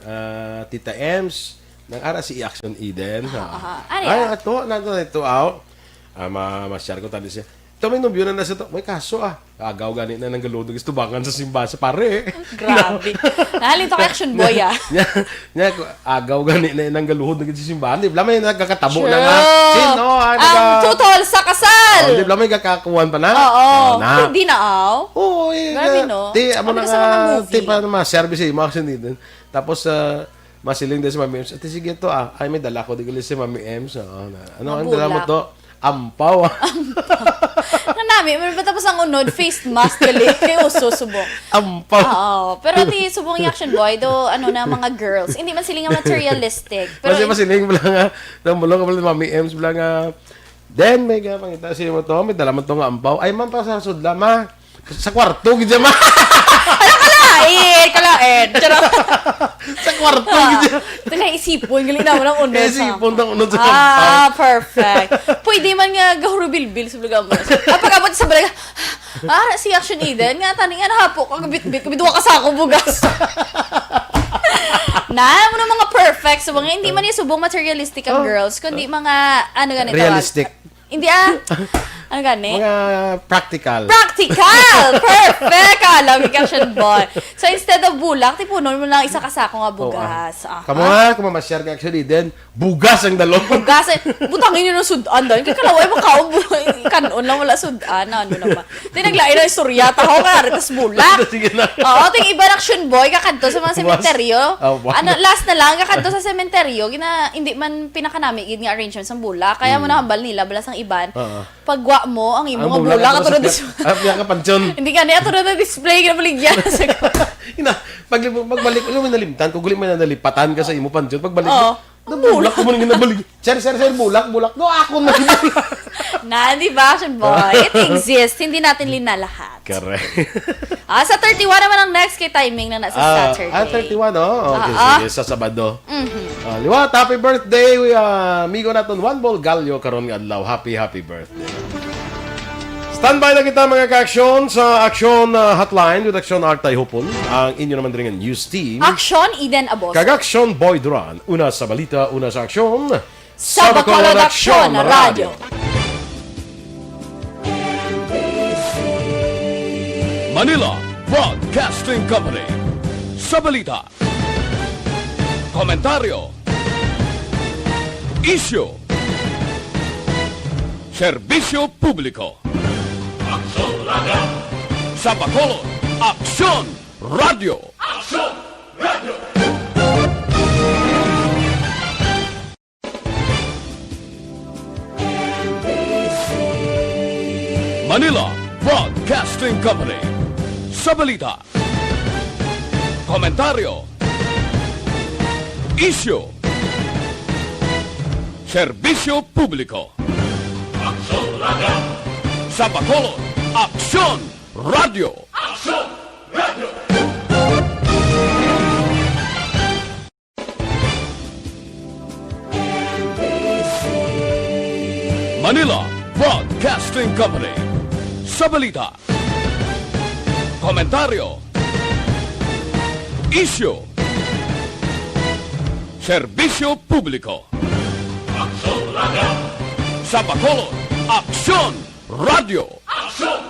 ah, Tita Ems, nang ara si Action Eden. Aha, Ah. aha. Ano Ay, yan? ato, nandun na ito, aw. Ah, ma-, ma-share ko tadi siya. Ito may nobyo na nasa to. May kaso, ah. Agaw gani na nang galudog istubangan sa simbahan sa pare. Grabe. Nahalito ka, action boy, ah. Nya, nya, agaw gani na nang galuhod na gid sa simbahan. Di ba may nagkakatabo na nga? True. Sino? Ah, Ang naga- tutol sa kasal. Oh, di ba may kakakuan pa na? Oo. Oh, na. Hindi na, aw. Oo, eh, Grabe, na- no? Di, amo Ano na sa mga nga, movie? di pa na ma-service eh, mga sinidan. Tapos, ah, masiling din si Mami Ems, "Ate, sige to, ah. Ay, may dala ko, di gali si Mami Ems." Oo, na. Ano, ang dala mo Mabulak. to? Ampaw. Nanami, man ba tapos ang unod, face mask, gali. Kay uso, subong. Ampaw. Oo, pero ti subong yung action boy, do, ano na, mga girls. Hindi man sila nga materialistic. Pero Kasi masiling mo lang nga, nang bulong ka pala, Mami Ems, mo lang nga, "Den, may ka pangita sa imo to, may dala mo to nga ampaw." "Ay, man, pa sa sudla, ma." Sa kwarto, gid siya, ma. Ano, kalain, kalain. Charot. Sa kwarto, Ah, gid siya. Ito na isipon, gali na, walang unod sa Isipon ng unod sa Ah, ampaw. perfect. Pwede man nga gahurubilbil sa baga mo. Ah, pag-abot sa baga, ah, si Action Eden, nga tani nga nahapo ka, bitbit, bitbit, duha ka sako bugas. Na, mo na mga perfect. So, mga hindi man yung subong materialistic ang Oh. girls, kundi mga, ano ganito, Realistic. Hindi, ah. Ano gani? Mga practical. Practical! Perfect! Alam ni Action Boy. So, instead of bulak, tipunon mo lang isa ka sako nga Oo, ah. bugas. Aha. Kamo nga, kung mamasyar ka, actually, then, bugas ang dalon. Bugas, eh. Butangin yun ang sudan, dahil kay kalaway makaon, bu-, kanon lang wala sudan, ano naman. Di naglain ang istorya, taho ka, ritas bulak. Sige na. Oo, ting iba na Action Boy, kakadto sa mga Buwas. sementeryo. Ah, buwas. Ano, last na lang, kakadto sa sementeryo, gina, hindi man pinakanami gid nga arrangement sa bulak. Kaya mo Mm. nahambal nila, bala sang iban. Oo. Pagwa mo, ang imo Ang nga bulak, bulak, tapos ato na ang dis- ah, piyak ka pansyon. Hindi ka, ni ato na na-display, ginabaligyan. Ina, paglib-, pagbalik, alam mo, nalimtan, kung guli mo na nalipatan ka sa imo pansyon, pagbalik mo, Oo. "Nabulak ko mo nang nabalik. Sir, sir, sir, bulak, bulak." No, ako na bulak. Na, di ba, Action Boy? It exists. Hindi natin linalahat. Correct. Ah, sa thirty-one naman ang next kay timing na nasa Ah, Saturday. ah, thirty-one, oh. Okay, Ah, ah. sige, sa Sabado. Mhm. Ah, liwat, happy birthday, ah, amigo naton Juan Bolgallo karon nga adlaw. Happy, happy birthday. Standby na kita, mga ka-aksyon, sa Aksyon, ah, Hotline with Aksyon Artay Hopon, ang inyo naman diri nga news team. Aksyon Eden Abos. Kag Aksyon Boy Duran. Una sa balita, una sa aksyon. Sa Bacolod Aksyon Radyo. Manila Broadcasting Company. Sa balita, komentaryo, isyu, serbisyo publiko. Aksyon Radyo. Sa Bacolod, Aksyon Radyo. Aksyon Radyo. Manila Broadcasting Company. Sa balita, komentaryo, isyu, serbisyo publiko. Aksyon Radyo. Sa Bacolod, Aksyon Radyo. Aksyon Radyo. Manila Broadcasting Company. Sa balita, komentaryo, isyu, serbisyo publiko. Aksyon Radyo. Sa Bacolod, Aksyon Radyo. Aksyon